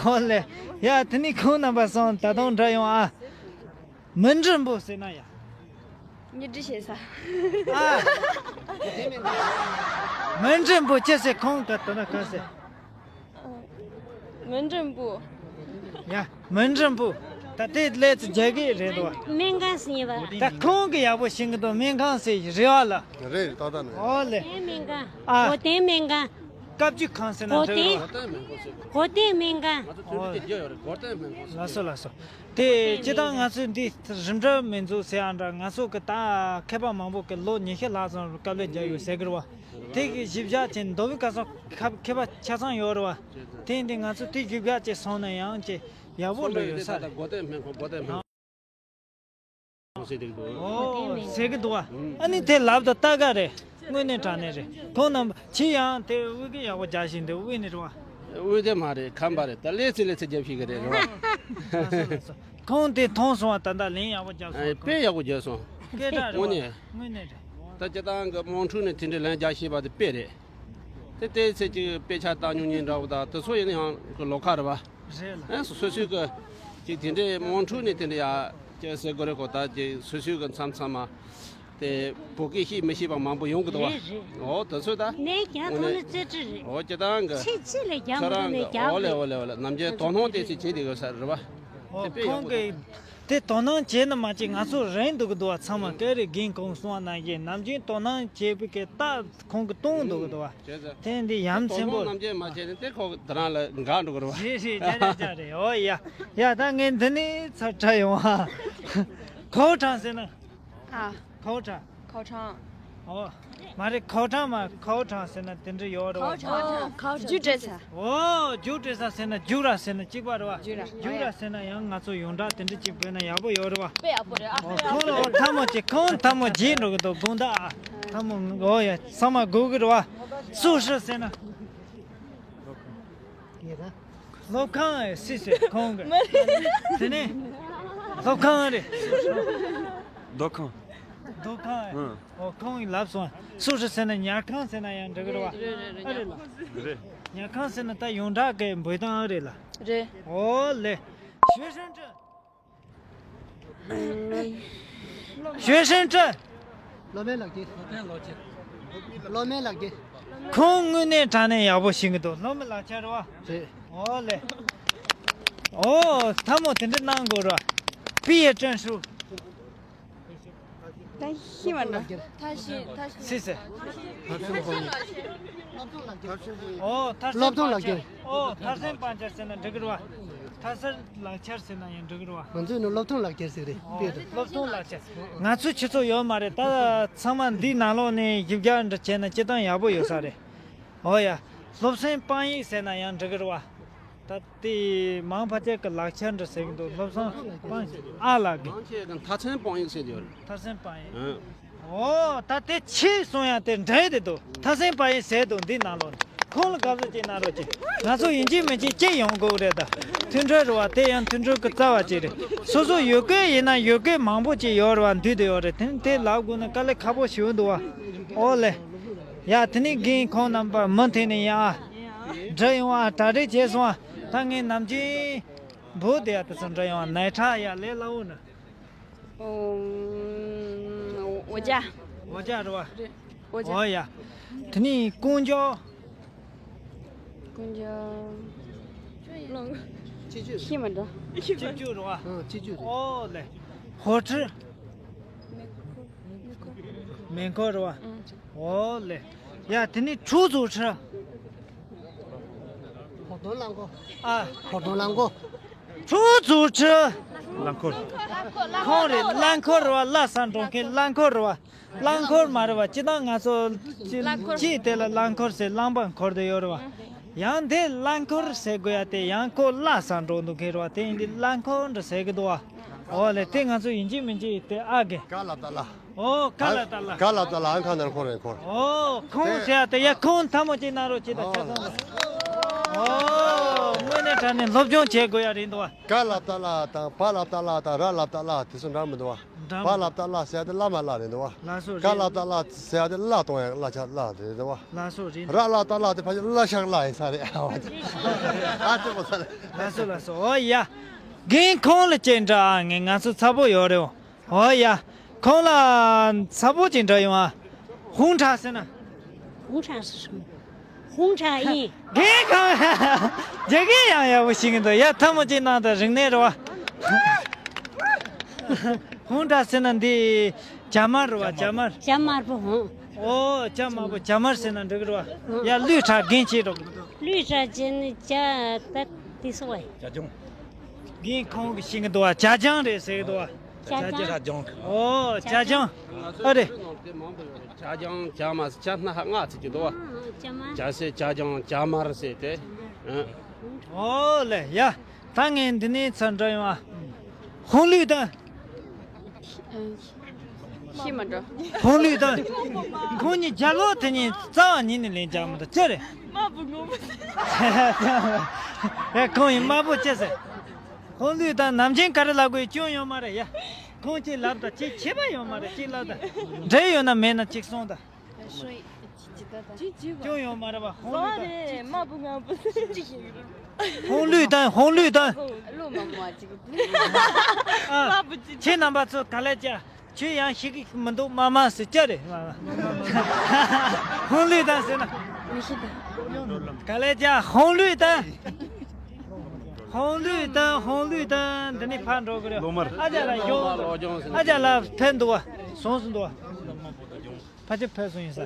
ཨོ་ལེ། ཡ་དེ་ནི་ཁོང་རྣམ་པ་སོང་ད་དུང་འདྲ་ཡོང་ཨ། མི་འགྲིམ་པོ་ཟེར་ན་ཡ། གཉིས་འདྲི་བྱེད་ས། ཨ། མི་འགྲིམ་པོ་ཅི་ཟེར་ཁོང་ག་དོན་ན་ག་ཟེར། མི་འགྲིམ་པོ། ཡ། མི་འགྲིམ་པོ། ད་དེ་ལས་ཚོ་རྒྱ་སྐད་རེད་དོ། སྨན་ཁང་ཟེར་བ། ད་ཁོང་གི་ཡག་པོ་ཤེས་ཀྱི་འདུག་སྨན་ཁང་ཟེར་རེད་བ་ལ། རེད་ད་ད་ནི། ཨོ་ལེ། བོ་དན་སྨན་ཁང་། ཨ། བོ་དན་སྨན་ཁང་། བཀའ་བརྒྱུད་ཁང་ཟེར་ན་འགྲིག་རེད་བ། གོ་སྟོན་སྨན་ཁང་། གོ་སྟོན་སྨན་ཁང་ཟེར། ང་ཚོ་འདི་རྒྱུ་ཡོད་རེད། གོ་སྟོན་སྨན་ཁང་ཟེར། ལགས་སོ་ལགས་སོ། དེ་སྤྱིར་བཏང་ང་ཚོས་འདི་རིམ་གྲོ་མི་འཛུགས་ཟེར་ཡང་འདྲ། ང་ཚོ་གི་ད་མཁས་པ་མང་པོ་གི་ལོ་ཉི་ཤུ་ལྷག་ཙམ་དཀའ་ལས་བརྒྱབ་ཡོད་ཟེར་གི་རེད་བ། དེ་གི་གཞི་བཞག་ཅིག་མདོ་དབུས་ཁམས་གསུམ་མཁས་པ་ཆ་ཚང་ཡོད་རེད་བ། དེ་ཡིན་དུས་ང་ཚོ་དེ་གཞི་བཞག་ཅིག་སོང་ན་ཡང་ཅིག་ཡག་པོ་འགྲོ་ཡོད་ས་རེད། གོ་སྟོན་སྨན་ཁང་། གོ་སྟོན་སྨན་ཁང་ཟེར་གི་འདུག་ཨོ་ཟེར་གི་འདུག་བ། ཨ་ནི་དེ་ལབ་དང་ལྟ་ག་རེད། དངོས་གནས་དྲང་གནས་རེད། ཁོང་རྣམ་པ་ཕྱི་ཡང་དེ་དབུས་ཀྱི་ཡག་པོ་རྒྱག་བཞིན་འདུག་དབུས་ནས་རེད་བ། དབུས་དེ་མ་རེད། ཁམས་པ་རེད། ད་ལས་ཚེ་ལས་ཚེ་རྒྱབ་ཤིག་གི་རེད། རེད་བ། ཁོང་དེ་མཐོང་སོང་བ། ད་ལྟ་ལན་ཡག་པོ་རྒྱབ་སོང་། དཔེ་ཡག་པོ་རྒྱབ་སོང་། སྐད་གྲགས་རེད་བ། དངོས་གནས་རེད། ད་སྤྱིར་བཏང་གི་དམངས་ཁྲོད་ནས་དེ་འདྲའི་ལན་རྒྱག་ཤེས་པ་དེ་དཔེ་རེད། དེ་ལྟའི་ཚེ་གཅིག་དཔེ་ཆ་ལྟ་མྱོང་མཁན་འདྲ་བོ་དང་དེ་ཚོ་ཡིན་ན་ཡང་གི་ལོགས་ཀ་རེད་བ། རེད་ལ། ཨེ་སོ་སོའི་གི་ཅིག་དེ་འདྲའི་དམངས་ཁྲོད་ནས་དེ་འདྲ་ཡ་ཅིག་ཟེར་དགོས་རེད་གོ། ད་ཅིག་སོ་སོའི་གི་མཚམས་མཚམས་མ་དེ་བོད་སྐད་ཤེས་མི་ཤེས་པ་མང་པོ་ཡོང་གི་འདུག་བ། རེད་རེད། ཨོ་དེ་ཚོ་ད་ནས་ཀྱང་ཐོག་ནས་རྩེ་གྲི་རེད། ཨོ་སྤྱིར་བཏང་གི་ཆེ་ཆེ་ལས་རྒྱག་མི་ཁྱེད་རང་འདུག་ནས་གི་རྒྱག་ཨོ་ལེ་ཨོ་ལེ་ཨོ་ལེ། ནམ་རྒྱུན་དོ་སྣང་དེ་ཚོ་བྱེད་བསྡད་དགོས་ས་རེད་བ། ཨོ་དེ་དཔེ་ཡག་ཁོང་པོ་གི་འདུག་དེ་དོ་སྣང་བྱས་ན་མ་བྱས་ང་ཚོ་རན་འདུག་གི་འདུག་བ། ཚང་མ་སྐད་རིགས་རྒན་ཁོང་གསུང་བ་ནང་བཞིན་ནམ་རྒྱུན་དོ་སྣང་བྱེད་པའི་གི་རྟགས་ཁོང་གི་སྟོན་འདུག་གི་འདུག་བ། བྱས་ཙང་དེ་འདི་ཡ་མཚན་པོ། དོ་སྣང་ནམ་རྒྱུན་མ་བྱས་ན་དེ་ཁོ་དེ་རང་ལ་འགག་འགྲོ་གི་རེད་བ། རེད་རེད། རེད་རེད། རེད་རེད། ཨོ་ཡ། ཡ་ད་ངས་འདི་ནས་ཚར་ཁྲ་ཡོང་ཨ། ཁའོ་ཁྲང་ཟེར་ན། ཨ། ཁའོ་ཁྲང་། ཁའོ་ཁྲང་། ཨོ། མ་རེད། ཁའོ་ཁྲང་མ། ཁའོ་ཁྲང་ཟེར་ན་དེ་འདྲ་ཡོད་རེད་བ། ཁའོ་ཁྲང་། ཁའོ་ཁྲང་། རྒྱུ་སྤྲད་ས། ཨོ་རྒྱུ་སྤྲད་ས་ཟེར་ན་རྒྱུག་ར་ཟེར་ན་གཅིག་པ་རེད་བ། རྒྱུག་ར། རྒྱུག་ར་ཟེར་ན་ཡང་ང་ཚོ་ཡོངས་གྲགས་དེ་འདྲ་གཅིག་བོས་ན་ཡག་པོ་ཡོད་རེད་བ། དཔེ་ཡག་པོ་རེད་ཨ། ཨོ་ཁོང་ལ་ཨོ་ཐལ་མོ་གཅིག་ཁོང་ཐལ་མོ་བརྗེད་འགྲོ་གི་འདུག་དགོངས་དག་ཨ། ཐལ་མོ་ཨོ་ཡ་ཚང་མ་དགོས་གི་རེད་བ། སུ་ཧྲི་ཟེར་ན། སློབ་ཁང་ཨེ་སི་ཟེར་ཁོང་གི། དེ་ནས་སློབ་ཁང་རེད། སྡོད་ཁང་། སྡོད་ཁང་ཨེ། ཨོ་ཁོང་གིས་ལབ་སོང་། སུ་ཧྲི་ཟེར་ན་ཉལ་ཁང་ཟེར་ན་ཡང་འགྲིག་གི་རེད་བ། རེད་རེད་རེད། ཨ་རེད་ལ། རེད། ཉལ་ཁང་ཟེར་ན་ད་ཡོངས་གྲགས་ཀྱི་འབོད་སྟངས་ཨ་རེད་ལ། རེད། ཨོ་ལེ། 学生证། 学生证། སློབ་མའི་ལག་འཁྱེར། སློབ་མའི་ལག་འཁྱེར། ཁོང་དངོས་གནས་དྲང་གནས་ཡག་པོ་ཤེས་ཀྱི་འདུག་སློབ་མའི་ལག་འཁྱེར་རེད་བ། རེད། ཨོ་ལེ། ཨོ་ཐལ་མོ་དེ་འདྲ་གནང་དགོས་རེད་བ། 毕业证书། 他姓什么呢？他姓他姓 སུ་ཟེར། 他姓 ཨོ་མཐར་སློབ་སློབ་ཐོན་ལག་ཁྱེར། ཨོ་མཐར་སློབ་ཐོན་ལག་ཁྱེར་ཟེར་ན་འགྲིག་གི་རེད་བ། མཐར་སློབ་ལག་ཁྱེར་ཟེར་ན་ཡང་འགྲིག་གི་རེད་བ། ང་ཚོས་ནི་སློབ་ཐོན་ལག་ཁྱེར་ཟེར་རེད། ཨོ་དཔེ་རེད། སློབ་ཐོན་ལག་ཁྱེར། ང་ཚོ་ཁྱེད་ཚོ་ཡོད་མ་རེད། ད་ཚང་མ་འདིའི་ནང་ལོགས་ནས་ཞིབ་འཇུག་འདྲ་བྱས་ན་སྤྱིར་བཏང་ཡག་པོ་ཡོད་ས་རེད། ཨོ་ཡ། སློབ་ཚན་དཔང་ཡིག་ཟེར་ན་ཡང་འགྲིག་གི་རེད་བ། ད་དེ་མང་ཕལ་ཆེར་གྱི་ལག་ཁྱེར་འདྲ་ཟེར་གྱི་འདུག་སློབ་ཚན་དཔང་ཡིག་ཨ་ལགས་ཀྱི། མང་ཆེ་གི་མཐར་སློབ་དཔང་ཡིག་ཟེར་གྱི་ཡོད་རེད། མཐར་སློབ་དཔང་ཡིག་ཨང་། ཨོ་ད་དེ་ཆེས་གསུང་ཡ་དེ་འདྲ་དེ་འདུག་མཐར་སློབ་དཔང་ཡིག་ཟེར་འདུག་འདི་ནང་ལོགས་ནས་ཁོང་ལ་དགའ་བསུ་ཅིག་གནང་རོགས་གྱིས། ང་ཚོ་ཡིན་གཅིག་མིན་གཅིག་ཅིག་ཡོང་དགོས་རེད་ད། མཐུན་སྒྲིལ་རེད་བ། དེ་ཡང་མཐུན་སྒྲིལ་གྱི་རྩ་བ་ཅིག་རེད། སོ་སོ་ཡུལ་སྐད་ཡིན་ན་ཡུལ་སྐད་མང་པོ་ཅིག་ཡོད་རེད་བ། འདི་དེ་ཡོད་རེད། དེ་དེ་ལབ་དགོས་ན་དཀའ་ལས་ཁག་པོ་ཞིག་འདུག་བ། ཨོ་ལེ། ཡ་དེ་ནས་རྒན་ཁོང་རྣམ་པ་མུ་མཐུད་ནས་ཡ། འདྲི་ཡོང་ཨ། གྲ་སྒྲིག་བྱས་སོང་ཨ། ད་ངས་ནམ་རྒྱུན་འབོད་དེ་ཡ་དེ་ཚོ་འདྲི་ཡོང་ཨ། ནའི་ཁྲ་ཡ་ལས་སླ་བོ་ནི། ཨོ། 我家། 我家རེད་བ། 我家། ཨོ་ཡ། དེ་ནས་公交། 公交། 七九。 ཤེས་མ་འདུག་སྤྱི་སྤྱོད་རེད་བ། ཨང་། སྤྱི་སྤྱོད་རེད། ཨོ་ལེ། 火车། 没空རེད་བ། ཨང་། ཨོ་ལེ། ཡ་དེ་ནས་出租车། 普通人过。 ཨ། 普通人过། 出租车། རླངས་འཁོར། ཁོང་རེད། རླངས་འཁོར་རེད་བ། གླ་ས་འགྲོ་མཁན་རླངས་འཁོར་རེད་བ། རླངས་འཁོར་མ་རེད་བ། སྤྱིར་བཏང་ང་ཚོ་སྤྱི་སྤྱི་དེ་ལ་རླངས་འཁོར་ཟེར། རླངས་པ་འཁོར་དེ་ཡོད་རེད་བ། ཡང་དེ་རླངས་འཁོར་ཟེར་དགོས་ཡ་དེ་ཡང་ཁོ་གླ་ས་འགྲོ་འདུག་མཁན་རེད་བ། དེ་ཡིན་དུས་རླངས་འཁོར་འདྲ་ཟེར་གི་འདུག་བ། ཨོ་ལེ། དེ་ང་ཚོ་ཡིན་གཅིག་མིན་གཅིག་དེ་ཨ་གི། 高楼大厦། ཨོ་高楼大厦། 高楼大厦 ཨང་ཁ་ནར་འཁོར་རེད་འཁོར། ཨོ་ཁོང་ཟེར་ཡ་དེ་ཡ་ཁོང་ཐལ་མོ་ཅིག་གནང་རོགས་གྱིས་ད། ཨོ། ཆ་ཚང་། ཨོ་དངོས་གནས་དྲང་གནས་སློབ་སྦྱོང་བྱེད་དགོས་ཡ་རེད་འདུག་བ། 高楼大厦 དང་高楼大厦 དང་高楼大厦 དེ་ཚོ་འདྲ་མི་འདུག་བ། འདྲ་མི། 高楼大厦 ཟེར་ཡ་དེ་བླ་མ་བླ་རེད་འདུག་བ། ལགས་སོ་རེད། 高楼大厦 ཟེར་ཡ་དེ་གླ་གཏོང་ཡ་གླ་ཆ་གླ་རེད་འདུག་བ། ལགས་སོ་རེད། 高楼大厦 དེ་ཕལ་ཆེར་གླ་ཆ་གླ་ཡིན་ས་རེད། ཨ་ཅེ་པོ་ས་རེད། ལགས་སོ་ལགས་སོ། ཨོ་ཡ། རྒན་ཁོང་ལ་ཅེ་འདྲ་ཨ། ངས་ང་ཚོ་ཚ་པོ་ཡོད་རེད། ཨོ་ཡ། ཁོང་ལ་ཚ་པོ་ཅིག་འདྲ་ཡོང་ཨ། 红茶ཟེར་ན། 红茶是什么？ 红茶ཡིན། རྒན་ཁོང་རྒྱ་སྐད་ཡང་ཡག་པོ་ཤེས་ཀྱི་འདུག་ཡ་ཐལ་མོ་ཅིག་གནང་དང་། རིག་གནས་རེད་བ། 红茶ཟེར་ན་འདི་ཇ་དམར་རེད་བ། ཇ་དམར། 加马不红。ཨོ་ཇ་དམར་པོ་ཇ་དམར་ཟེར་ན་འགྲིག་གི་རེད་བ། ཡ་གླུ་ཁྲ་རྒན་བྱེད་རོགས། གླུ་ཁྲ་བྱེད་ནི་ཇ་ད་དེ་སོ་བ། ཇ་ལྗང་། རྒན་ཁོང་གིས་ཤེས་ཀྱི་འདུག་བ། ཇ་ལྗང་རེད་ཟེར་གྱི་འདུག་བ། ཇ་ལྗང་། ཇ་ལྗང་། ཨོ་ཇ་ལྗང་། ཨ་རེད། ཇ་ལྗང་ཇ་དམར་ཇ་སྣ་ལྔ་ཟེར་གྱི་འདུག་བ། ཇ་དམར། ཇ་ཟེར་ཇ་ལྗང་ཇ་དམར་ཟེར་ཏེ། ཨོ་ལེ་ཡ། ད་ངས་འདི་ནས་ཚར་འགྲོ་ཡོང་ཨ། ཧོང་ལུས་དང་། ཤི་མ་འགྲོ། ཧོང་ལུས་དང་། ཁོང་གཉིས་རྒྱ་ལོ་དེ་གཉིས་རྩ་བ་ཉིད་ནས་ལེན་རྒྱག་མི་འདུག་ཅི་རེད། དམར་པོ་ངོ་མ། ཨེ་ཁོང་ཡིན་དམར་པོ་ཅི་ཟེར། ཧོང་ལུས་དང་ནམ་རྒྱུན་ག་རེ་ལབ་དགོས་སྐྱོན་ཡོད་མ་རེད་ཡ། ཁོང་གཅིག་ལབ་དང་གཅིག་བྱེད་པ་ཡོད་མ་རེད་གཅིག་ལབ་དང་། འབྲེལ་ཡོད་ན་མེད་ན་གཅིག་གསུངས་དང་། སྐྱོན་ཡོད་མ་རེད་བ། ཧོང་ལུས་དང་། དམར་པོ་ངང་པོ། ཧོང་ལུས་དང་ཧོང་ལུས་དང་། ཨ། ཁྱེད་རྣམ་པ་ཚོ་ག་ལེ་ཅ། ཁྱོད་ཡང་ཤི་གི་མི་འདུག་མ་མ་ཟེར་ཅ་རེད། ཧོང་ལུས་དང་ཟེར་ན། མི་ཤི་དང་། ག་ལེ་ཅ་ཧོང་ལུས་དང་། ཧོང་ལུས་དང་ཧོང་ལུས་དང་འདི་ནས་ཕར་འགྲོ་གི་རེད། ལོ་མར། ཨ་ཅག་ལ་ཡོང་། ཨ་ཅག་ལ་ཕན་འདུག་བ། སོང་སོང་འདུག་བ། ཕ་ཆེ་ཕེབས་སོང་ཡིན་ས།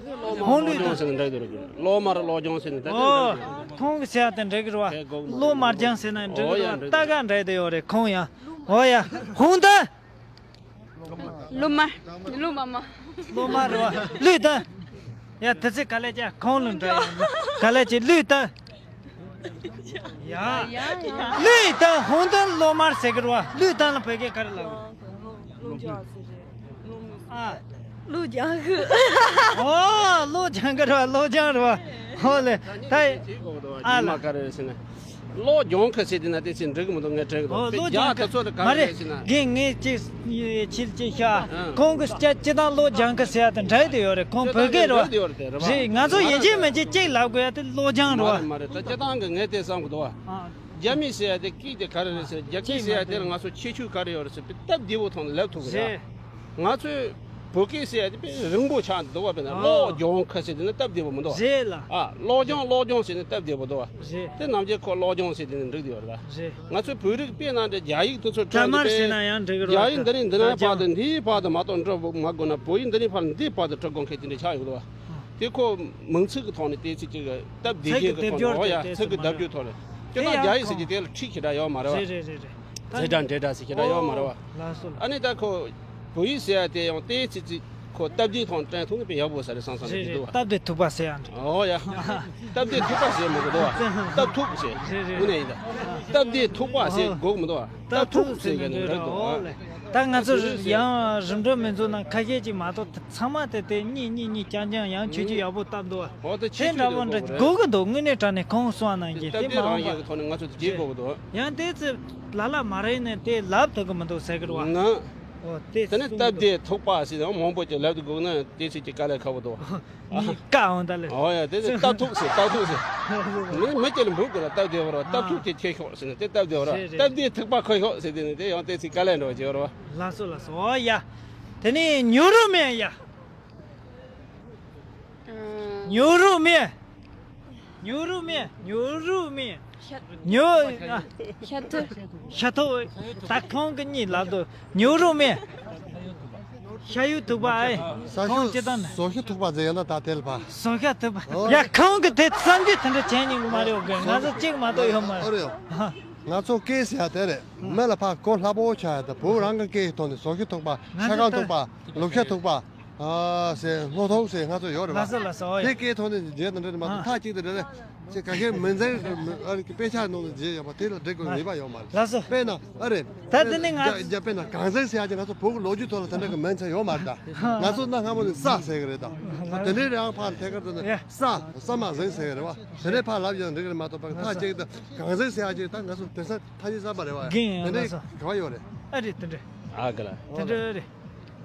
ཧོང་ལུས་དང་ཟེར་ན་འགྲིག་འདུག་རེད། ལོ་མར་ལོ་ལྗང་ཟེར་ན་ད་ཨོ། ཁོང་གི་ཟེར་ཡ་དེ་འགྲིག་གི་རེད་བ། ལོ་མར་ལྗང་ཟེར་ན་འགྲིག་གི་རེད་བ། ད་ག་འགྲིག་དེ་ཡོད་རེད་ཁོང་ཡང་། ཨོ་ཡ། ཧོང་ད། ལོ་མ། ལོ་མ་མ། ལོ་མ་རེད་བ། ལུས་ད། ཡ་དེ་ཚེ་ག་ལེ་ཅ་ཁོང་ལུས་འདྲ་ཡོད། ག་ལེ་ཅི་ལུས་ད། ཡ། ལུས་ད་ཧོང་ད་ལོ་མར་ཟེར་གི་རེད་བ། ལུས་ད་ལ་བོད་སྐད་ག་རེ་ལབ། ཨ། ལོ་ལྗང་གི། ཨོ་ལོ་ལྗང་གི་རེད་བ། ལོ་ལྗང་རེད་བ། ཧོ་ལེ། ད། ཨ་ལ། ག་རེ་ཟེར་ན། ལོ་ལྗང་གི་ཟེར་དེ་ན་དེ་ཚེ་འགྲིག་གི་མི་འདུག་ངས་དྲན་གི་འདུག་ཨོ་ལོ་ལྗང་གི་མ་རེད། རྒན་ངས་ཅིག་ཕྱིར་ཅིག་ཤ། ཁོང་གི་སྐྱ་སྤྱི་དང་ལོ་ལྗང་གི་ཟེར་ཡ་དེ་འདྲ་དེ་ཡོད་རེད། ཁོང་བོད་སྐད་རེད་བ། རེད། ང་ཚོ་ཡིན་གཅིག་མིན་གཅིག་ཅིག་ལབ་དགོས་ཡ་དེ་ལོ་ལྗང་རེད་བ། མ་རེད་མ་རེད། ད་སྤྱི་བཏང་གི་ངས་དེ་བསམ་གི་འདུག་བ། རྒྱ་མི་ཟེར་ཡ་དེ་སྐད་དེ་ག་རེ་རེད་ཟེར། རྒྱ་སྐད་ཟེར་ཡ་དེ་ལ་ང་ཚོ་ཁྱད་ཆོས་ག་རེ་ཡོད་རེད་ཟེར་བའི་སྟབས་བདེ་བོ་ཐོག་ནས་ལབ་ཐུབ་གི་རེད། ང་ཚོས་བོད་སྐད་ཟེར་ཡ་དེ་དཔེ་རིང་པོ་ཆགས་འདུག་བ། དཔེར་ན་ཨ། ལོ་ལྗང་གི་ཟེར་དེ་ནི་སྟབས་བདེ་བོ་མི་འདུག་བ། རེད་ལ། ཨ། ལོ་ལྗང་ལོ་ལྗང་ཟེར་ནི་སྟབས་བདེ་བོ་འདུག་བ། རེད། དེ་ནམ་རྒྱུན་ཁོ་ལོ་ལྗང་ཟེར་དེ་ནི་འགྲིག་བསྡད་ཡོད་རེད་ད། རེད། ང་ཚོའི་བོད་རིགས་དཔེར་ན་འདྲ་རྒྱ་ཡིག་དེ་ཚོ་ཇ་དམར་ཟེར་ན་ཡང་འགྲིག་རེད་བ། རྒྱ་ཡིག་འདི་ནས་འདི་ནས་ཕར་དང་འདིའི་བར་དུ་མ་གཏོགས་འབྲི་མ་དགོས་ན། བོད་ཡིག་འདི་ནས་ཕར་འདིའི་བར་དུ་འབྲི་དགོས་མཁན་དེ་འདྲ་ཆགས་ཡོད་འདུག་བ། དེ་ཁོ་མིང་ཚིག་གི་ཐོག་ནས་དེ་ཚིག་ཅིག་གི་སྟབས་བདེ་རྒྱུ་གི་ཐོག་ནས། འོ་ཡ། ཚིག་གི་སྡེབ་སྦྱོར་ཐོག་ནས་ཁྱོད་རང་རྒྱ་ཡིག་ཟེར་གྱི་དེ་ལ་ཁྲིག་ཞེ་དྲག་ཡོད་མ་རེད་བ། རེད་རེད་རེད་རེད། ད་ཛེ་དྲ་འདྲེ་དྲ་ཟེར་གྱི་དྲ་ཡོད་མ་རེད་བ། ལགས་སོ། ཨ་ནི་ད་ཁོ་བོད་ཡིག་ཟེར་ཡ་དེ་ཡང་དེའི་ཚིག་ཚིག་ཁོ་སྟབས་བདེའི་ཐོག་ནས་དྲན་ཐུབ་ན་དཔེ་ཡག་པོ་ས་རེད་བསམ་བསམ་རེད་གྱི་རེད། འདུག་བ། སྟབས་བདེ་ཐུག་པ་ཟེར་ཡ་འདྲ། འོ་ཡ། སྟབས་བདེ་ཐུག་པ་ཟེར་མི་དགོས་འདུག་བ། སྟབས་ཐུག་ཟེར། རེད་རེད། དངོས་གནས་ཡིན་ད། སྟབས་བདེ་ཐུག་པ་ཟེར་དགོས་མི་འདུག་བ། སྟབས་ཐུག་ཟེར་གྱི་འདྲ་འདུག་བ། ད་ང་ཚོ་ཡང་རིམ་གྲོ་མི་འཛོམས་ན་ཁ་ཤས་ཅིག་མ་གཏོགས་ཚང་མ་དེ་དེ་གཉིས་གཉིས་གཉིས་རྐྱང་རྐྱང་ཡང་ཆོས་ཆོས་ཡག་པོ་བཏབ་འདུག་བ། འོ་ད་ཆོས་ཆོས་དེ་འདྲ་པོ་འདྲ་དགོས་གི་འདུག་དངོས་གནས་དྲང་གནས་ཁོང་གསུངས་པ་ནང་བཞིན་དེ་སྟབས་བདེ་མ་རང་འོངས་ཡག་གི་ཐོག་ནས་ང་ཚོ་དེ་བྱེད་དགོས་གི་འདུག་ཡང་དེ་ཚེ་ལ་ལ་མ་རེད་ནས་དེ་ལབ་ཐུབ་གི་མི་འདུག་ཟེར་གི་རེད་བ། ང་། འོ་དེ་དེ་ནས་གསུངས་སྟབས་གི་འདུག་བདེ་ཐུག་པ་ཟེར་ཡང་མང་པོ་ཅིག་ལབ་ཏུ་དགོས་ན་དེ་ཚེ་ཅིག་དཀའ་ལས་ཁག་པོ་འདུག་བ། མི་ཀ་འོང་ད་ལེ། ཨོ་ཡ། དེ་ཚེ་སྟབས་ཐུག་ཟེར། སྟབས་ཐུག་ཟེར། མི་མི་སྐྱེ་ལ་འབུག་གི་ལ་སྟབས་བདེ་བོ་ར། སྟབས་ཐུག་དེ་ཁྱེར་ཤོག་ཟེར་ནས་དེ་སྟབས་བདེ་བོ་ར། རེད་རེད། སྟབས་བདེ་ཐུག་པ་ཁོ་ཤོག་ཟེར། དེ་ནས་དེ་ཡང་དེ་ཚེ་དཀའ་ལས་འགྲོ་བ་བྱེད་བོ་ར། ལགས་སོ་ལགས་སོ། ཨོ་ཡ། དེ་ནས་ཉུ་རུ་མེ་ཡ། ཉུ་རུ་མེ། ཉུ་རུ་མེ། ཉུ་རུ་མེ། ཉུ། ཤ་ཐུ། ཤ་ཐུ། ད་ཁོང་གི་གཉིས་ལབ་དུ་ཉུ་རུ་མེ། ཤ་ཡུ་ཐུག་པ་ཨེ། ས་ཁོང་ཤུ་ཅི་དང་ནི། ཟོ་ཤ་ཐུག་པ་ཟེར་ཡོད་ན་ད་དེ་ལ་ཕ། ཟོ་ཤ་ཐུག་པ། ཨོ། ཡ་ཁོང་གི་དེ་བསམ་རྒྱུ་དེ་འདྲ་བྱས་ཉིན་མ་རེད། འོ་གི་ང་ཚོ་གཅིག་མ་གཏོགས་ཡོད་མ་རེད། ཨོ་རེད། ང་ཚོ་སྐད་ཟེར་ཡ་དེ་རེད། མི་ལ་ཕ་གོ་སླ་པོ་ཆགས་ཡ་ད་བོད་རང་གི་སྐད་ཐོག་ནས་ཟོ་ཤ་ཐུག་པ། ཤ་ཁང་ཐུག་པ། ལུག་ཤ་ཐུག་པ། ཨ་ཟེར་སྣོ་ཐུག་ཟེར་ང་ཚོ་ཡོད་རེད་བ། ལགས་སོ་ལགས་སོ། ཨོ་ཡ། དེ་སྐད་ཐོག་ནས་རྗེས་དང་འབྲེལ་མ་གཏོགས་ཐག་གཅིག་ཏུ་རེད་རེད། ཅེས་ག་གེ་མི་འཛིན་ཨ་རི་དཔེ་ཆ་ནང་དུ་རྗེས་ཡོད་པ་དེ་ལ་འགྲིག་དགོས་ནུས་པ་ཡོད་མ་རེད། ལགས་སོ། དཔེར་ན་ཨ་རེད། ད་དེ་ནི་ང་རྒྱ་རྒྱ་དཔེར་ན་གངས་འཛིན་ཟེར་ཡ་ཅིག་ང་ཚོ་བོད་ཀྱི་ལོ་རྒྱུས་ཐོག་ལ་དེ་འདྲ་གི་མིང་ཚན་ཡོད་མ་རེད་ད། ང་ཚོ་གནའ་སྔ་མོ་ནས་ས་ཟེར་གི་རེད་ད། ད་དེ་འདྲའི་རང་ཕར་ཐད་ཀར་དུ་ནི་ས་ས་མ་ཟིན་ཟེར་གི་རེད་བ། དེ་འདྲའི་ཕར་ལབ་ཡང་འགྲིག་གི་རེད་མ་གཏོགས་པ་ཐག་གཅིག་ཏུ་གངས་འཛིན་ཟེར་ཡ་ཅིག་ད་ང་ཚོ་དེང་སང་ཐ་སྙད་གསར་པ་རེད་བ། དེ་འདྲའི་ག་བ་ཡོད་རེད། ཨ་རེད་དེ་འདྲ། ཨ་ག་ལ། དེ་འདྲ་རེད། ག་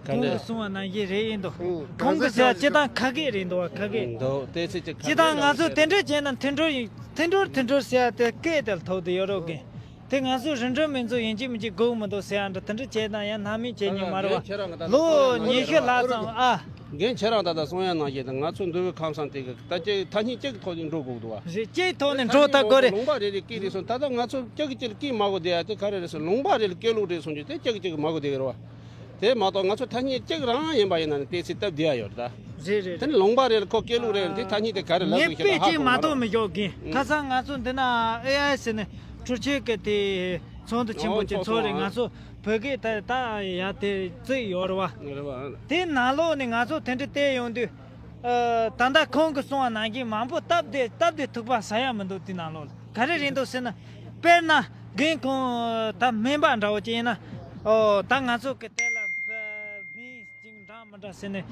ཁོང་གིས་གསུངས་པ་ནང་བཞིན་རེད་ཡིན་འདུག་ཨུ། ཁོང་གིས་ཟེར་བ་སྤྱིར་བཏང་ཁ་སྐད་རེད་འདུག་བ། ཁ་སྐད། འདུག་དེ་ཚེ་ཅིག་ཁ་སྐད། སྤྱིར་བཏང་ང་ཚོ་དེ་འདྲ་བྱས་ན་མཐུན་སྒྲིལ་ཡིན། མཐུན་སྒྲིལ་མཐུན་སྒྲིལ་ཟེར་བ་དེ་སྐད་དེ་ལ་ཐུག་དེ་ཡོད་རོགས་གིན། དེ་ང་ཚོ་རིན་སྒྲོན་མི་འཛོམས་ཡིན་གཅིག་མིན་གཅིག་དགོས་མི་འདུག་ཟེར་ཡ་འདྲ་དེ་འདྲ་བྱས་ན་ཡང་སྣང་མེད་བྱེད་ཉིན་མ་རེད་བ། ལོ་ཉི་ཤུ་ལྷག་ཙམ་ཨ། རྒན་ཁྱེད་རང་ད་ལྟ་གསུང་ཡ་ནང་བཞིན་དུ་ང་ཚོ་འདུལ་བའི་ཁམས་སངས་དེ་གི་ད་ཅིག་ཐ་སྙད་གཅིག་གི་ཐོག་ནས་འགྲོ་དགོས་འདུག་བ། རེད། གཅིག་ཐོག་ནས་འགྲོ་ད་དགོས་རེད། ལུང་པ་རེ་རེ་སྐད་རེད་གསུང་། ད་ལྟ་ང་ཚོ་གཅིག་གཅིག་སྐད་མ་གོ་བསྡད་ཡ་དེ་ག་རེ་རེད་ཟེར། ལུང་པ་རེ་ལ་སྐད་ལུགས་རེད་གསུང་རྒྱུ་དེ་གཅིག་གཅིག་མ་གོ་བསྡད་ཀྱི་རེད་བ། དེ་མ་གཏོགས་ང་ཚོ་ཐ་སྙད་གཅིག་རང་ཡིན་པ་ཡིན་ན་ནི་དེ་ཚེ་སྟབས་བདེ་ཡ་ཡོད་རེད་ད། རེད་རེད། དེ་ནི་ལུང་པ་རེད། ཁོ་སྐད་ལུགས་རེད། དེ་ཐ་སྙད་དེ་ག་རེ་ལབ་ངས་དགོས་ཤེས་དཔེ་ད་ཧ་ཅིག་གོ་མ་མ་གཏོགས་རེད། མི་ཤོག་གིན། ཨུ། ཁ་སང་ང་ཚོ་འདི་ན་ཨེ་ཨའི་ཟེར་ནས་འཕྲུལ་ཆས་ཀྱི་དེ་ཚོགས་འདུ་ཆེན་པོ་ཨོ་ཅིག་ཚོགས་ཚོགས་རེད། ཨ། ང་ཚོ་བོད་སྐད་ད་ད་ཡ་དེ་བརྩིས་ཡོད་རེད་བ། རེད་བ། དེ་ནང་ལོགས་ནས་ང་ཚོ་དེ་འདྲ་བལྟས་ཡོང་དུས། ཨ། ད་ལྟ་ཁོང་གིས་གསུངས་པ་ནང་བཞིན་མང་པོ་སྟབས་བདེ་སྟབས་བདེ་ཐུག་པ་ཟ་ཡ་མི་འདུག་དེ་ནང་ལོགས་ལ་ག་རེ་རེད་འདུག་ཟེར་ན། དཔེར་ན་རྒན་ཁོང་ད་སྨན་པ་འདྲ་བོ་ཅིག་ཡིན་ན། ཨོ་ད་ང་ཚོ་གི་དེ་ལ་སྨན་ཅིག་འདྲ་མི་འདྲ་ཟེར་ནས་